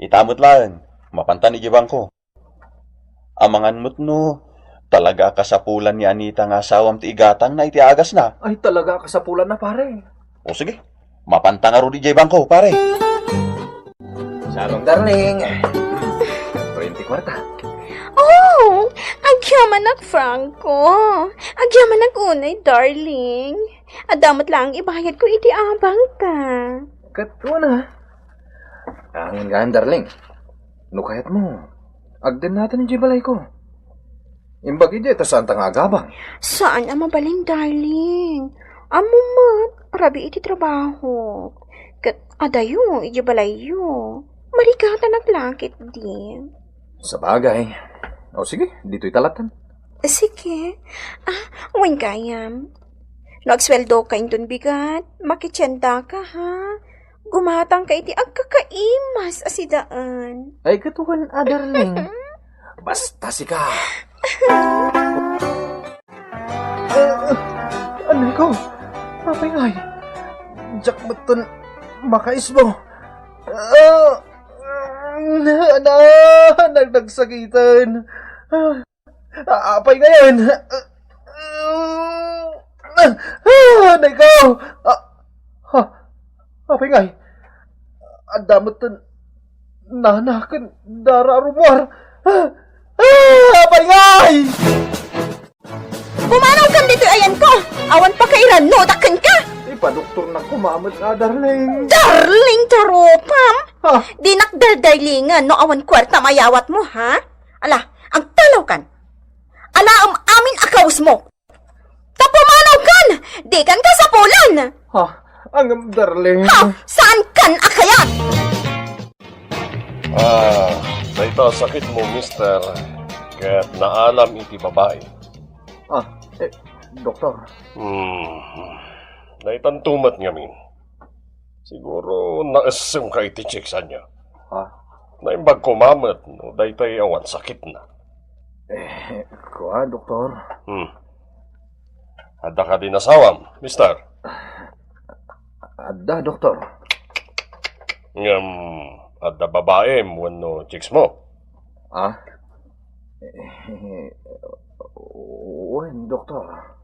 Ita met laeng. Mapantan idiay bangko. Amangan met no, talaga a kasapulan ni Anita nga asawam ti igatangna iti agasna. Ay, talaga a kasapulanna, pare. O sige, mapanta ngarud idiay bangko, pare. Sarong, darling. Twenty kuarta. Oh, ag-, Agyamanak, Franco. Agyamanak unay, darling. Adda met laeng ibayadko iti abangta. Ket una, angin gayam, darling. No kayatmo, agdennaten idiay balayko. Imbag idiay ta saanta nga agabang. Saan a mabalin, darling. Ammom met, rabii iti trabaho. Ket adayo idiay balayyo. Marigatanak la ketdi. Sabagay. O sige, ditoy ta latten. Sige. Ah, wen gayam. No agsueldoka inton bigat, makitiendaka, ha? Gumatangka iti agkakaimas a sidaen. Ay, katuan a, darling. Basta sika. Ah, anay ko. Apay ngay. Diak metten makaisbo. Ah, na, na, nagdagsakiten. Ah, apay ngayon? Ah, anay ko. Ah, ha, apay ngay. Adda metten nana ken dara a rummuar. Ah, ah, apay ngay. Pumanawkan ditoy ayanko! Awan pakairannodak kenka! Ipadoktornak koma met nga, darling. Darling, tarupam! Ha? Dinak dardarlingan no awan kuarta mayawatmo, ha? Ala, agtalawkan! Alaem amin a kawesmo! Ta pumanawkan! Dikan kasapulan! Ha? Angem, darling. Ha? Saankan a kayat? Ah, dayta sakitmo, mister, ket naalam iti babai. Ah, eh, doktor. Hmm. Daytanto met ngamin. Siguro naessemka iti chicks ania. Ha? Naimbag koma met no daytay awan sakitna. Eh, kua, doktor. Hmm. Adda kadin asawam, mister? Adda, doktor. Ngem, adda babaem wenno chicks mo? Ah? Eh, wen, doktor.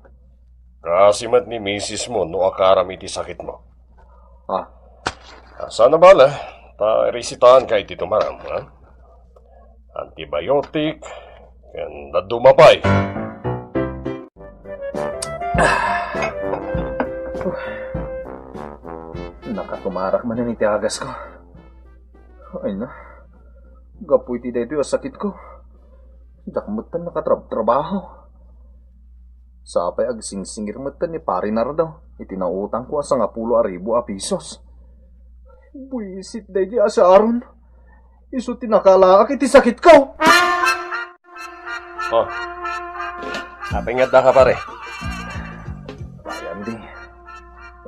Kaasi met ni misis mo no akaram iti sakit mo. Ah. Ah, sana bale, ta irisitaanka iti tumaram, ha? Antibiotic, ken dadduma pay. Nakatumarak manen iti agasko. Ay na, gapu iti daytoy a sakitko, diak metten nakatrabtrabaho. Sapay agsingsingir metten ni Pari Nardo iti nautangko a sangapulo a ribu a pisos. Buisit daydi a si Aaron. Isu ti nakalaak iti sakitko. Oh. Apay nga addaka, pare? Ryan, di.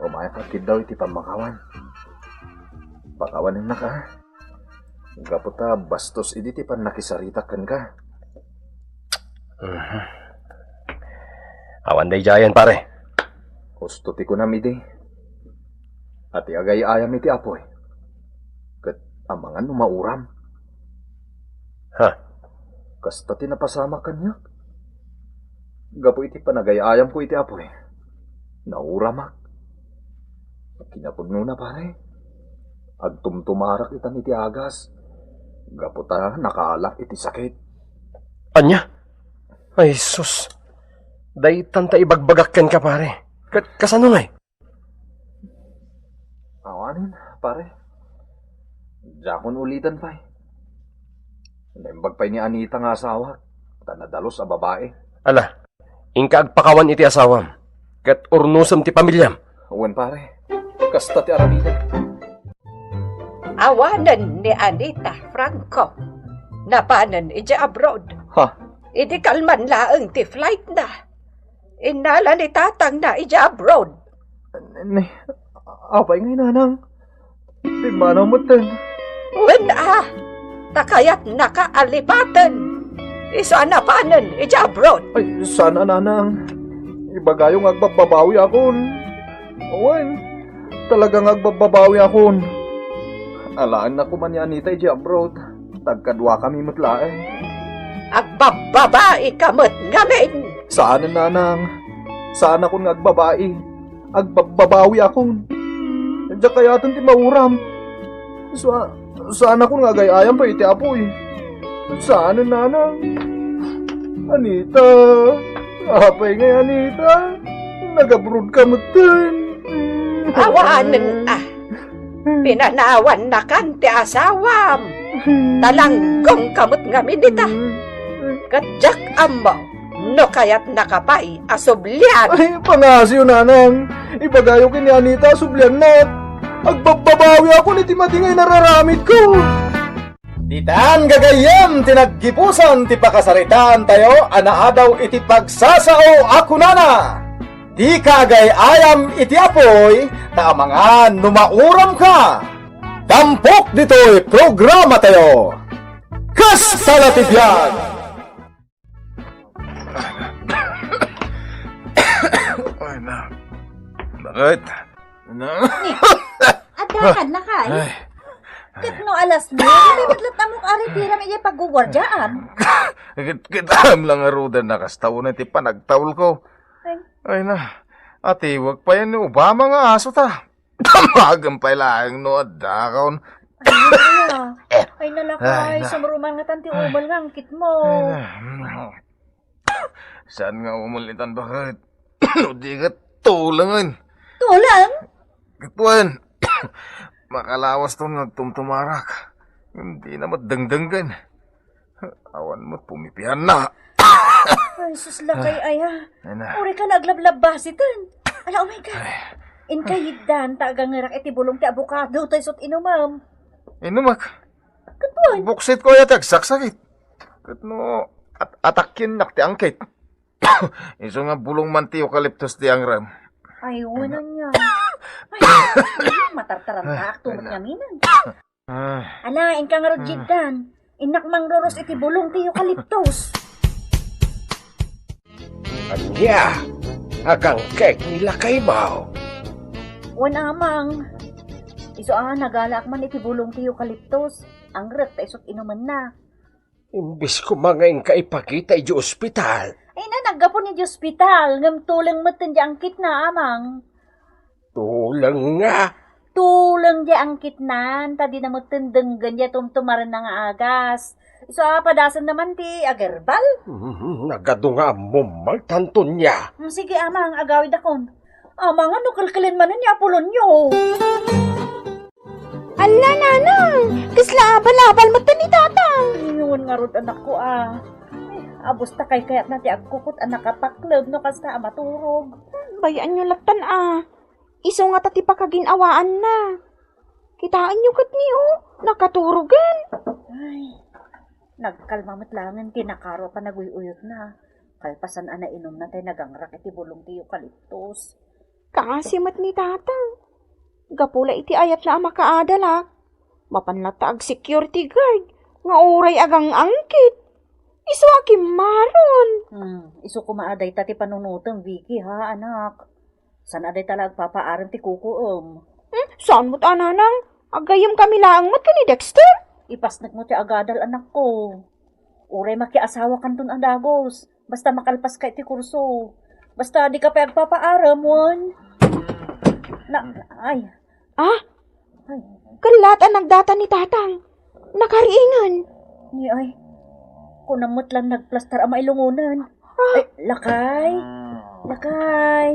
Umayak a kiddaw iti pammakawan. Pakawanennaka. Gapu ta bastos idi ti pannakisaritak kenka. Mhm. Awan daydiayen, pare. Husto ti kunam idi. A ti agay-ayam iti apuy. Ket amangan no mauram. Ha? Kasta ti napasamak kaniak. Gapu iti panagay-ayamko iti apuy, nauramak. Kinapugnona, pare, agtumtumarak itan iti agas gapu ta nakaalak iti sakit. Ania? Ay, sus. Daytan ta ibagbagak kenka, pare. Ka-, kasano ngay? Awanen, pare. Diakon uliten pay. Naimbag pay ni Anita nga asawak, ta nadalus a babai. Ala, inka agpakawan iti asawam, ket urnosem ti pamiliam. Wen, pare. Kasta ti aramidek. Awanen ni Anita, Franco. Napanen idiay abroad. Ha? Idi kalman laeng ti flightna. Innala ni tatangna idiay abroad. Ni, apay ngay, nanang? Pimmanaw metten. Wen a, ta kayatnaka a lipaten. Isu a napanen idiay abroad. Ay, saan a, nanang. Ibagayo nga agbabbabawi akon. Wen, talaga nga agbabbabawi akon. Alaennak koma ni Anita idiay abroad. Tagkaduakami met laeng. Agbabbabaika met ngamin. Saanen, nanang. Saanakon nga agbabai. Agbabbabawi akon. Diak kayaten ti mauram. Sa-, saanakon nga agay-ayam pay iti apuy. Saanen, nanang. Anita, apay ngay, Anita? Nag-abroad ka metten. Awanen, ah. Pinanawannakan ti asawam. Talanggong ka met ngamin ita. Ket diak ammo no kayatnaka pay a sublian. Ay, pangasiw, nanang. Ibagayo ken ni Anita a subliannak. Agbabbabawiakon iti madi nga inararamidko. Ditan gagayyem ti naggipusan ti pakasaritaantayo a naadaw iti pagsasao a kunana, "Dika agay-ayam iti apuy, ta amangan no mauramka." Tampok ditoy programatayo. Kasta la ti biag! Ay na. Bakit? Ano? Ni, addakan na kay? Ay. Ket no alas nuebe, batlat amok a retiram idiay pagguguardiaam. Ket, ket am lang arudan na kasta unay ti panagtaulko. Ay. Ay na. Atiwag pa yan ni Obama nga aso ta. Tamagan pay laeng no addakon. Ay, ay, ay, nalakay, ay, na. Sumruman nga tan ti umel nga angkit mo. Ay, na. Saan nga umel itan, baket? No di ket tulengen. Tulang? Ket wen, makalawas ton nga agtumtumarak. Hindi na met dengdenggen. Awan met pumipianna. Ay, sus, lakay, ay, ah. Ay na. Uri ka na aglablabas iten. Ala, oh my God. Ay. Inka yiddan, ta agangerak iti bulong ti abukado, ta isut inumam. Inumak. Ket wen? Buksit ko aya ti agsaksakit. Ket no, at-, atakiennak ti angkit. Isu nga bulong man ti eucalyptus ti angrem. Ay, wen ania. Ay, matartarantaak, tumet ngaminen. Ah. Ala, inka ngarud, ah, yiddan. Innak mangruros iti bulong ti eucalyptus. Ania? Agangkek ni lakaymo? Wen, amang. Isu a, nagalaak man iti bulong ti eucalyptus. Angrek ta isut inumenna. Imbes koma nga inka ipakita idiay ospital. Ay na, naggapu idiay ospital, ngem tuleng metten diay angkitna, amang. Tuleng nga? Tuleng diay angkitnan, ta dina metten denggen diay tumtumarenna nga agas. Isu a, padasenna man ti agerbal. Mhm, nagadu nga ammom, Marta Antonia. Hmm, sige, amang, agawidakon. Amangan no kelkelen manen ni Apolonio. Alla, nanang! Kasla abal-abal met ni tatang! Ingon ngarud, anakko, a. Ay, abus ta kaykayatna ti agkukot a nakapakleb no kasta a maturog. Bay-anyo lattan, a. Isu ngata ti pakagin-awaanna. Kitaenyo ket ni, o, nakaturogen. Ay, nagkalma met laengen ti nakaro a panaguy-uyotna. Kalpasan a nainumna tay nagangrak iti bulong ti eukaliptus. Kaasi met ni tatang. Gapu la iti ayatna a makaadalak, mapan latta ag-security guard nga uray agang-angkit. Isu a kimmaron. Hmm, isu koma a dayta ti panunotem, Vicky, ha, anak? Saan a dayta la agpapaarem ti kukuem? Hmm, saan met a, nanang? Agayyemkami laeng met ken ni Dexter. Ipasnekmo ti agadal, anakko. Uray makiasawakanton a dagus. Basta makalpaska iti kurso. Basta dika pay agpapaarem, wen. Na, ay. Ah? Ay. Ket laat a nagdatan ni tatang. Nakariingen. Ni ay. Kunam met la nagplastar a mailungonen. Ah. Ay, lakay. Lakay.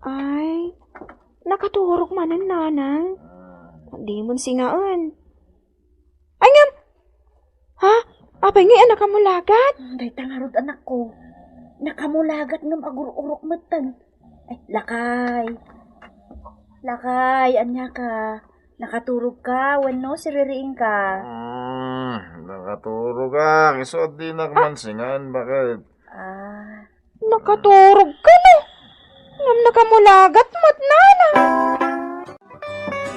Ay, nakaturog manen, nanang. Di mon singaen. Ay, ngem! Ha? Apay ngay a nakamulagat? Hmm, dayta ngarud, anakko. Nakamulagat ngem agur-urok metten. Ay, lakay. Lakay, ania ka? Nakaturog ka wenno siririing ka? Hmm, nakaturog ak. Isu a dinak man singaen, baket? Ah. Nakaturog ka, no? Ngem nakamulagat met, nanang.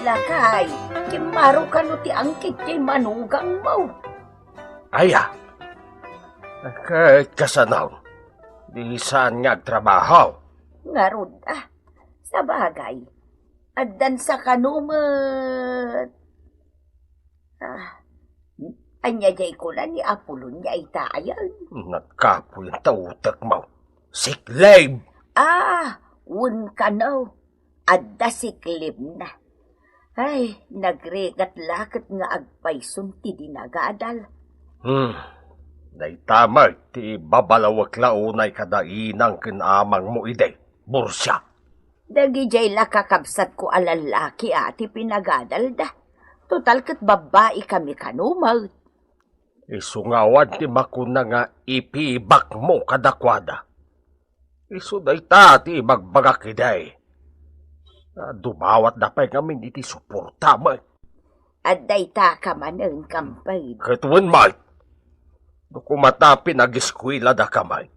Lakay, kimmaro kano ti angkit ti manugangmo? Aya, ket kasano? Di saan nga agtrabaho? Ngarud, ah, sabagay, addan sa kano met. Ah, ania diay kuna ni Apolonio ita ayan? Nagkapoy ta utekmo. Siklib! Ah, wen kano. Adda siklibna. Ay, nagrigat la ket nga agpayson ti dinagadal. Hmm. Dayta met ti babalawek la unay kada inang ken amangmo idi, Borsia. Dagidiay la kakabsatko a lallaki a ti pinagadalda. Total ket babbaikami kano met. Isu nga awan ti makuna nga ipibakmo kadakuada. Isu dayta ti ibagbagak idi. A, dumawatda pay ngamin iti suporta met. Adda ita ka manen, Kampay. Ket wen met, no koma ta pinageskuelada ka met,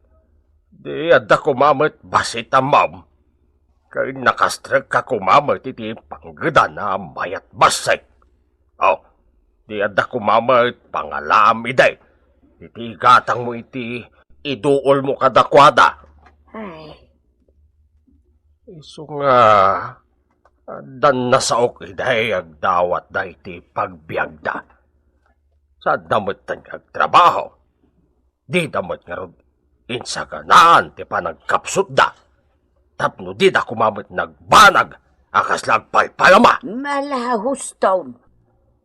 di adda koma met bassit a ma'am. Ket nakastrekka koma met iti panggedan a mayat bassit. O, di adda koma met pangalaam idi iti igatangmo iti iduolmo kadakuada. Ay. Isu nga, addan nasaok idi agdawatda iti pagbiagda. Saanna metten nga agtrabaho. Dida met ngarud insaganaan ti panagkapsutda. Tapno dida koma met nagbanag a kasla agpalpalama. Malahuston.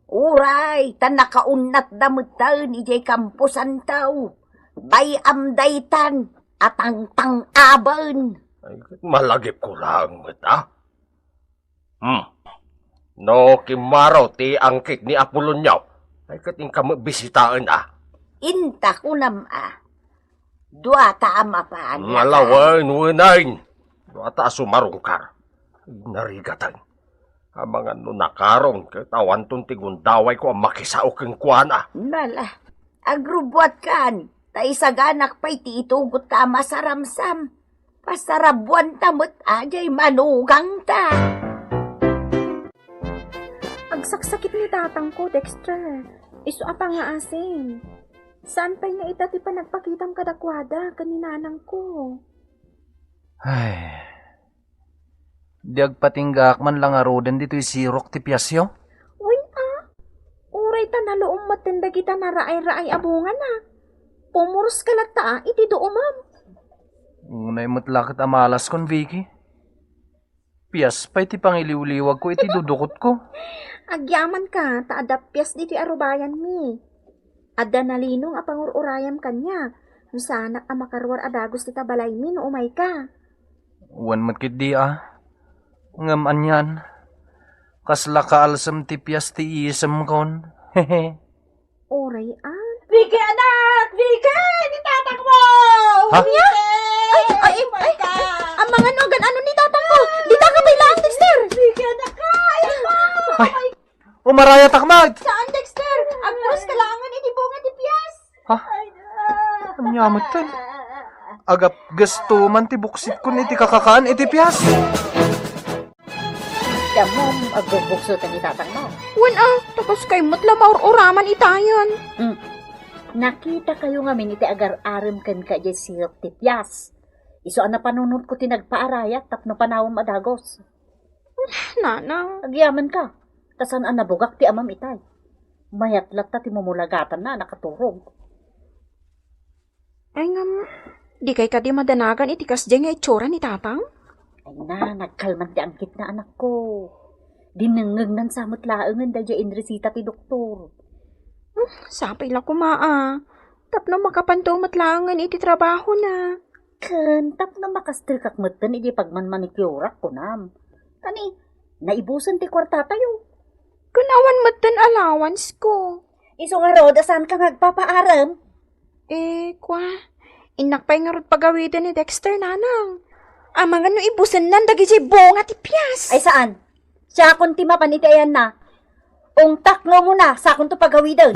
Uray, ta nakaunnatda metten idiay kamposanto. Bay-am daytan a tangtang-aben. Ay, malagipko laeng met, a? Hmm. No kimmaro ti angkit ni Apolonio, ay ket inka met bisitaen, a? Inta, kunam, a. Duata a mapan. Ngala wen, wenen. Duata a sumarungkar. Narigaten. Amangan no nakaron ket awanton ti gundawayko a makisao kenkuana. Nala, agrubbuatkan, ta isaganak pay ti itugotta a masaramsam. Pasarabuanta met a diay manugangta. Agsaksakit ni tatangko, Dexter. Isu a pangngaasim. Saan pay nga ita ti panagpakitam kadakuada ken ni nanangko? Ay, di agpatinggaak man la ngaruden ditoy sirok ti piasyo? Wen a, uray ta naluom metten dagita naraay-raay a bungana. Pumuros ka latta a iti duomam. Unay met la ket a malaskon, Vicky. Pias pay ti pangiliwliwagko iti dudukotko. Agyamanka ta adda pias ditoy arubayanmi. Adda nalinong a pangur-urayam kaniak no saanak a makaruar a dagus dita balaymi no umayka. Wen met ketdi a. Ngem anian, kasla kaalsem ti pias ti iisemkon. Hehe. Uray a. Vicky, anak! Vicky! Ni tatang mo! Ha? Vicky! Ay, ay, ay, ay, amangan no agan-ano ni tatang ko. Dita ka pay laeng, Dexter! Vicky, anak ka! Ay, anak! Ay, umarayatak met! Saan, Dexter? Agpuros ka laengen iti bunga ti pias. Ha? Ay, anak! Ania metten? Agapgesto man ti buksitkon iti kakakaan iti pias. Ammom, agbukbuksoten ni tatang mo. Wen a, ta kas kayat met la maur-uraman itayen. Mm. Nakitakayo ngamin iti agar-arem kenka idiay sirok ti pias. Isu a napanunotko ti nagpaarayat tapno panawem a dagus. Nanang. Agyamankak, ta saan a nabugak ti amam itay. Mayat latta ti mumulagatanna a nakaturog. Ay, ngem, dikay kadi madanagan iti kasdiay nga itsura ni tatang? Ay na, nagkalman ti angkitna, anakko. Dinnengngegnan sa met laengen daydiay inresita ti doktor. Hmm, sapay la koma a. Tapno makapanto met laengen iti trabahona. Ken tapno makastrekak metten iti pagmanmanicurak, kunam. Kani, naibusen ti kuartatayo. Ken awan metten allowance ko. Isu ngarud a saanka nga agpapaarem? Eh, kua, innak pay ngarud pagawiden ni Dexter, nanang. Amangan no ibusennan dagiti bunga ti pias. Ay, saan? Siakon ti mapan iti ayanna. Ungtak nga umuna, sakonto pagawiden.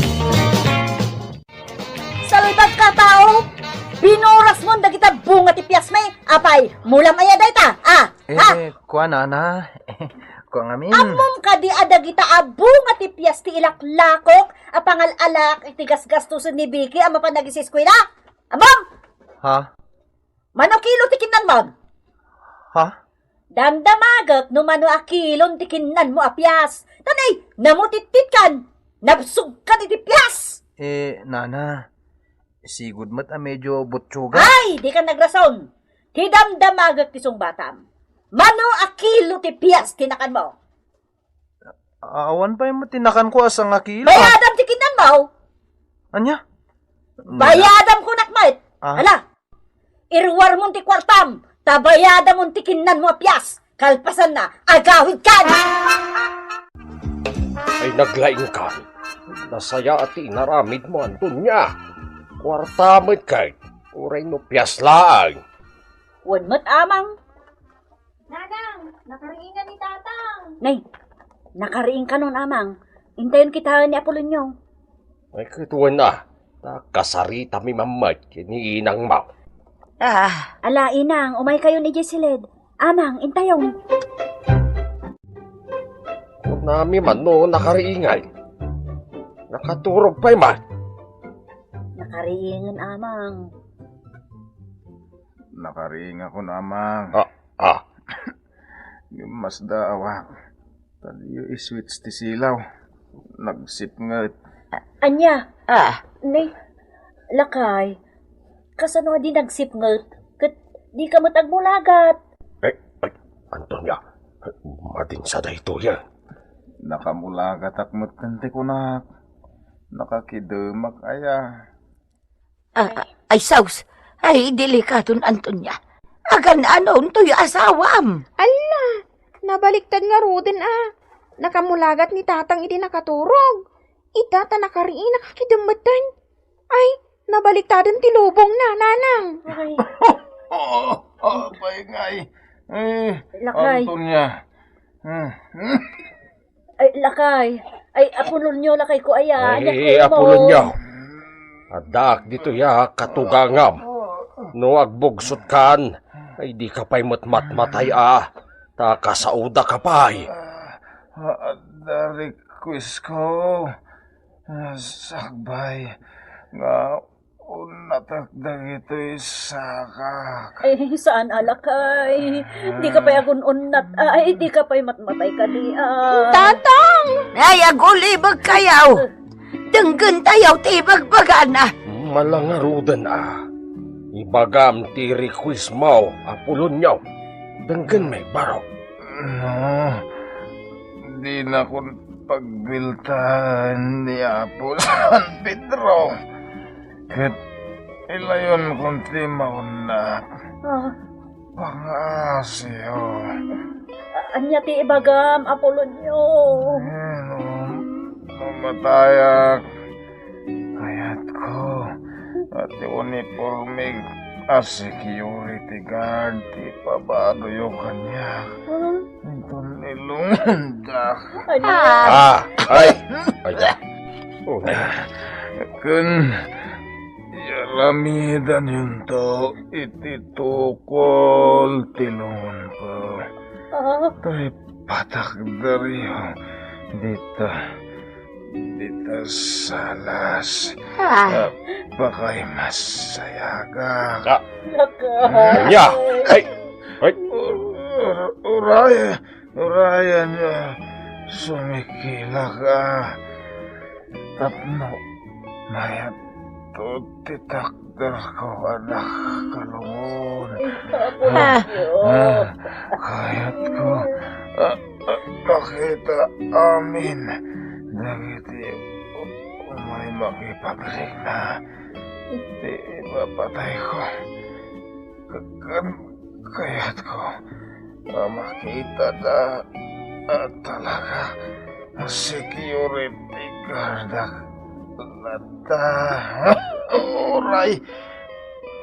Salbagka, tao! Binurasmon dagita bunga ti piasmi. Apay, mulam aya dayta? Ah, ha? Eh, kua, nana. Kua ngamin. Ammom kadi a dagita a bunga ti pias ti ilaklakok a pangal-alak iti gasgastosen ni Vicky a mapan agiseskuela? Ammom? Ha? Mano kilo ti kinnanmon? Ha? Damdamagek no mano a kilon ti kinnanmo a pias. Tanay, namutittitkan, nabsogkan iti pias. Eh, nana, sigud met a medyo butsuga. Ay, dika nagrason. Ti damdamagek ti sungbatam. Mano a kilo ti pias ti nakanmo? Awan pay met ti nakanko a sangakilo. Bayadam ti kinnanmo. Ania? Bayadam kunak met! Ah? Ala! Iruarmon ti kuartam, ta bayadamon ti kinnanmo a pias. Kalpasanna, agawidkan! Ay, naglaingkan. Nasaya ti inaramidmo, Antonia. Kuarta met ket, uray no pias laeng. Wen met, Amang. Nanang, nakariingan ni Tatang. Nay, nakariingkanon, Amang. Intayon kitaen ni Apolonio. Ay, ket wen a, ta kasaritami man met ken ni inangmo. Ah. Ala, inang, umaykayon idiay siled. Amang, intayon. Kunami man no nakariingay. Nakaturog pay man. Nakariingen, Amang. Nakariingakon, Amang. Ah, ah. Ngem masdaawak. Ta diyo i-switch ti silaw. Nagsipnget. Ania? Ah. Ni, lakay, kasano a di nagsipnget? Ket dika met agmulagat. Ay, ay, Antonia, madin sa daytoy, eh. Nakamulagatak met ken ti kunak. Nakakidemak aya. Ah, ay, sus. Ay, delikadon, Antonia. Agan-anon toy asawam? Alla, nabaliktad ngaruden a. Nakamulagat ni Tatang idi nakaturog. Ita ta nakariinak a kidemmetten. Ay, nabaliktaden ti lubongna, Nanang. Ay. Ah, apay ngay. Eh, Lakay. Antonia. Hmm. Ay, lakay. Ay, Apolonio, lakay ko, aya. Ay, Apolonio. Addaak ditoy a katugangam. No agbugsotkan, ay, dika pay met matmatay a. Ta kasaodak pay. Ah, adda request ko. Ah, sakbay nga unnatak dagitoy sakak. Ay, saan a lakay? Dika pay agun-unnat. Ay, dika pay matmatay kadi a. Tatang! Ay, agulibegkayo! Denggentayo ti ibagbagana. Malangaruden a. Ibagam ti request mo, Apolonio. Denggen met, baro. No, dinakon pagbiltaan ni Apo San Pedro. Ket ilayonko ti maunnak. Ah. Pangaasiyo. Ania ti ibagam, Apolonio? Eh, no, mamatayak, kayatko a ti uniporme a security guard ti ipabadoyo kaniak. Ah. Inton ilungondak. Ania? Ah, ay, ay, ah. Oh, ken iaramidanyonto iti tukol ti lungonko. Ah. Ta ipatakderyo dita, dita salas. Ah. Ah, pakaimasayagak. Ah. Lakay. Ania? Ay, ay. Ur-, ur-, uray, Urayan nga sumikilak a tapno mayatto ti takderko a nakalungon. Ay, Apo Ah. Dios. Ah, kayatko a, a, makita amin dagiti umay makipagrikna ti ipapatayko. Ken kayatko a makitada a talaga a security guardak latta. Uray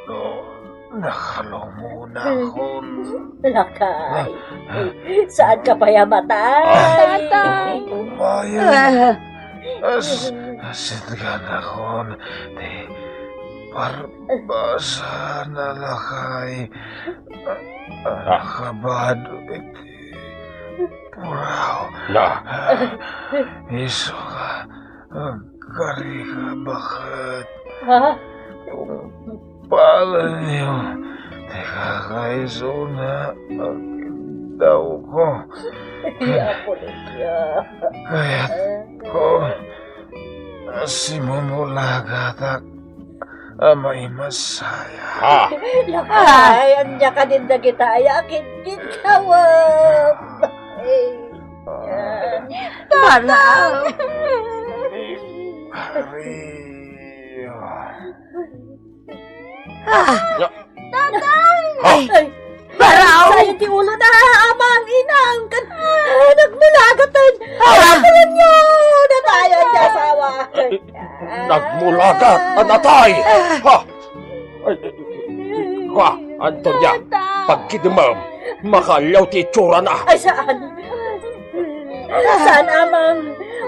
no nakalungonakon. Lakay, saanka pay a matay? Tatang. Umayen. Ah. As-, asitganakon ti par- Basta na lakay. Ah. Nakabado iti puraw. Na. Isu nga agkarika baket. Ha? Tungpalenyo ti kakaisuna a kiddawko. Ay, Apo Lydia. Kayatko a simumulagatak a maimasaya. Ah. Lakay, ania kadin dagita aya a kinkinkawam? Ay. Para. Ikario. Ah! Tatay! Ay! Baraw! Sayo ti ulo na, amang, inang, kan, ah, nagmulagat tayo. Ah! Ay, nyo! Natayan ti asawa. Nagmulagat, anatay! Ha? Ay, kwa, Antonia, pagkidemem, makaliaw ti itsurana. Ay, saan? Saan, amang?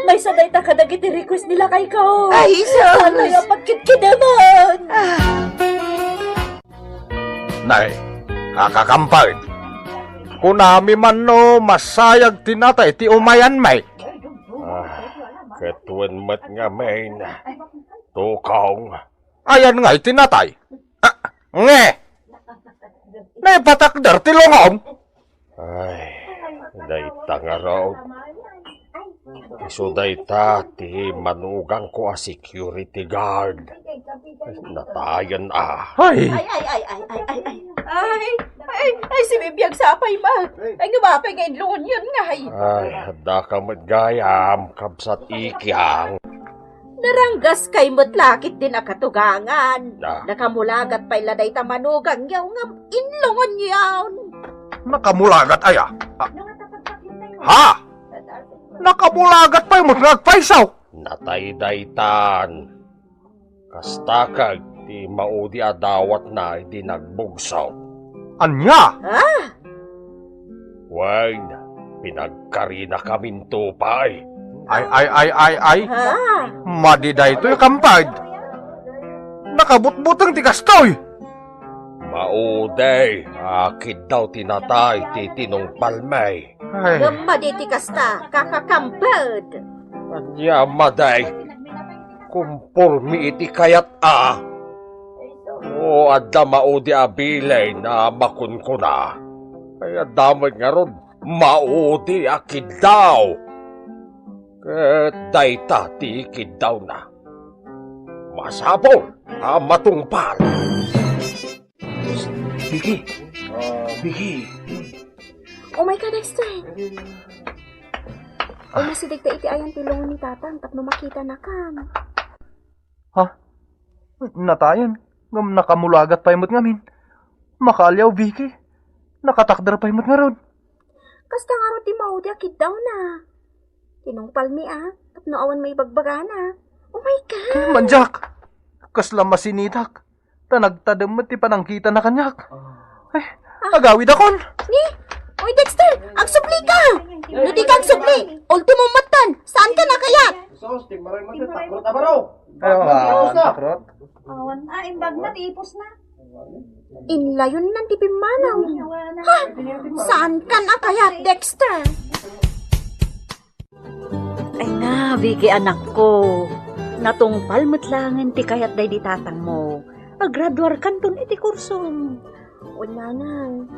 Maysa dayta kadagiti request ni lakayko. Ay, sus! Saan tayo pagkidkideman? Nay, kakakampag. Kunami man no masayag ti natay ti umayanmi. Ah, ket wen met ngamin, tukong. Ayan nga iti natay. Ah, nge! Naipatakder ti lungom. Ay, dayta ngarud. Isu dayta ti manugangko a security guard. Natayen a. Ay! Ay, ay, ay, ay, ay, ay, ay. Ay, ay, ay, si Bibi agsapay ba? Ay, nga ba, apay nga inlungon yun, ngay? Ay, adda ka met gayam, kabsat Ikyang. Naranggas kay met lakit din a katugangan. Ah. Nakamulagat pay la dayta manugangyo ngem inlungon yon. Nakamulagat aya? Ah. Ha? Nakamulagat pay met nga agpayso. Natay daytan. Kasta ket ti maudi a dawatna idi nagbugso. Ania? Ah? Wen, pinagkarinakaminto pay. Ay, ay, ay, ay, ay. Ah. Madi daytoy, kampad. Nakabutbuteng ti kastoy. Maudi a kiddaw ti natay ti tinungpalmi. Ay. Ngem madi ti kasta, kakakampad. Ania madi? Kumpormi iti kayat a. O adda maudi a bilin a makunkuna. Ay, adda met ngarud maudi a kiddaw. Ket dayta ti kiddawna. Masapul a matungpal. Vicky! Vicky! Umay ka, Dexter! Umasideg ta iti ayan ti lungon ni Tatang tapno makitanakan. Ha? Natayen, ngem nakamulagat pay met ngamin. Makaaliaw, Vicky. Nakatakder pay met ngarud. Kasta ngarud ti maudi a kiddawna. Tinungpalmi a, tapno awan maibagbagana. Umay ka! Mandiak! Kasla masinitak. Ta nagtadem met ti panangkitana kaniak. Ay, agawidakon! Ni? Oy, Dexter! Agsubli ka! No di ka agsubli, ultimo metten! Saan ka nakayat? Sus, timmaray mo, takrot a baro. Ay, ah, takrot. Awan, ah, imbag na, tipos na. Inlayon nan ti pimmanaw. Ha? Saan ka nakayat, Dexter? Ay na, Vicky, anakko. Natungpal met laengen ti kayat daydi tatangmo. Agraduarkanton iti kursom. Wen, nanang.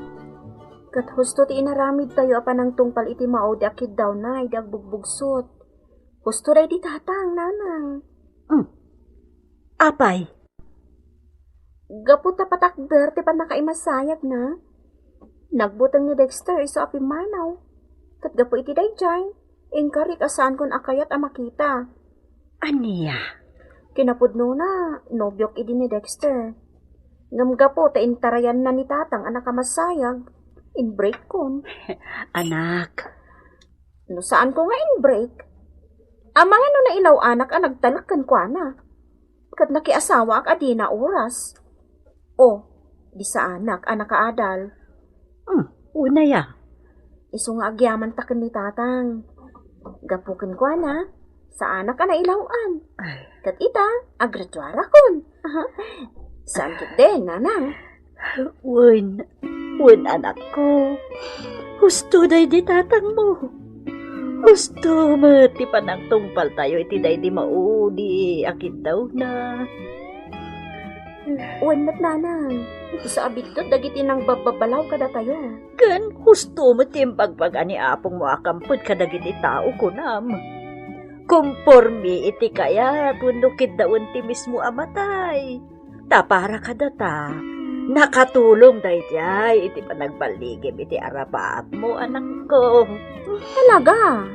Ket husto ti inaramidtayo a panangtungpal iti maudi a kiddawna idi agbugbugsot. Husto daydi tatang, nanang. Hmm. Apay? Gapu ta patakder ti pannakaimasayagna, nagbuteng ni Dexter isu a pimmanaw. Ket gapu iti daydiay, inkarik a saankon a kayat a makita. Ania? Kinapudnona, nobiok idi ni Dexter. Ngem gapu ta intarayanna ni Tatang a nakamasayag, inbreakkon. Anak. No saanko nga inbreak, amangan no nailaw-anak a nagtalek kenkuana. Ket nakiasawaak a dina oras. O, di saanak a nakaadal. Hmm, unay a. Isu nga agyamanta ken ni Tatang. Gapu kenkuana, saanak a nailaw-an. Ay. Ket ita, agraduarakon. Saan ketdi, nanang? Wen, wen, anakko. Husto daydi tatangmo. Husto met ti panangtungpaltayo iti daydi maudi a kiddawna. Wen met, nanang, isu a biddut dagiti nangbabbabalaw kadatayo. Ken husto met ti imbagbaga ni apongmo a kamped kadagiti tao, kunam. Kompormi iti kayat wenno kiddawen ti mismo a matay. Ta para kadata, nakatulong daydiay iti panagballigim iti arapaatmo, anakko. Talaga?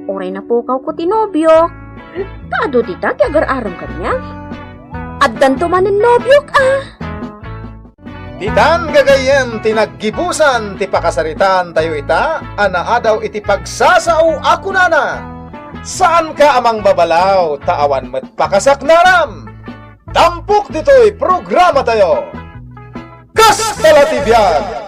Uray napukawko ti nobiok. Ta adu dita ti agar-arem kaniak? Addanto manen nobiok a. Ditan gagayyem ti naggibusan ti pakasaritaan tayo ita a naadaw iti pagsasao a kunana, "Saanka a mangbabalaw ta awan met pakasaknaram." Tampok ditoy programa tayo. Kasta la ti biag,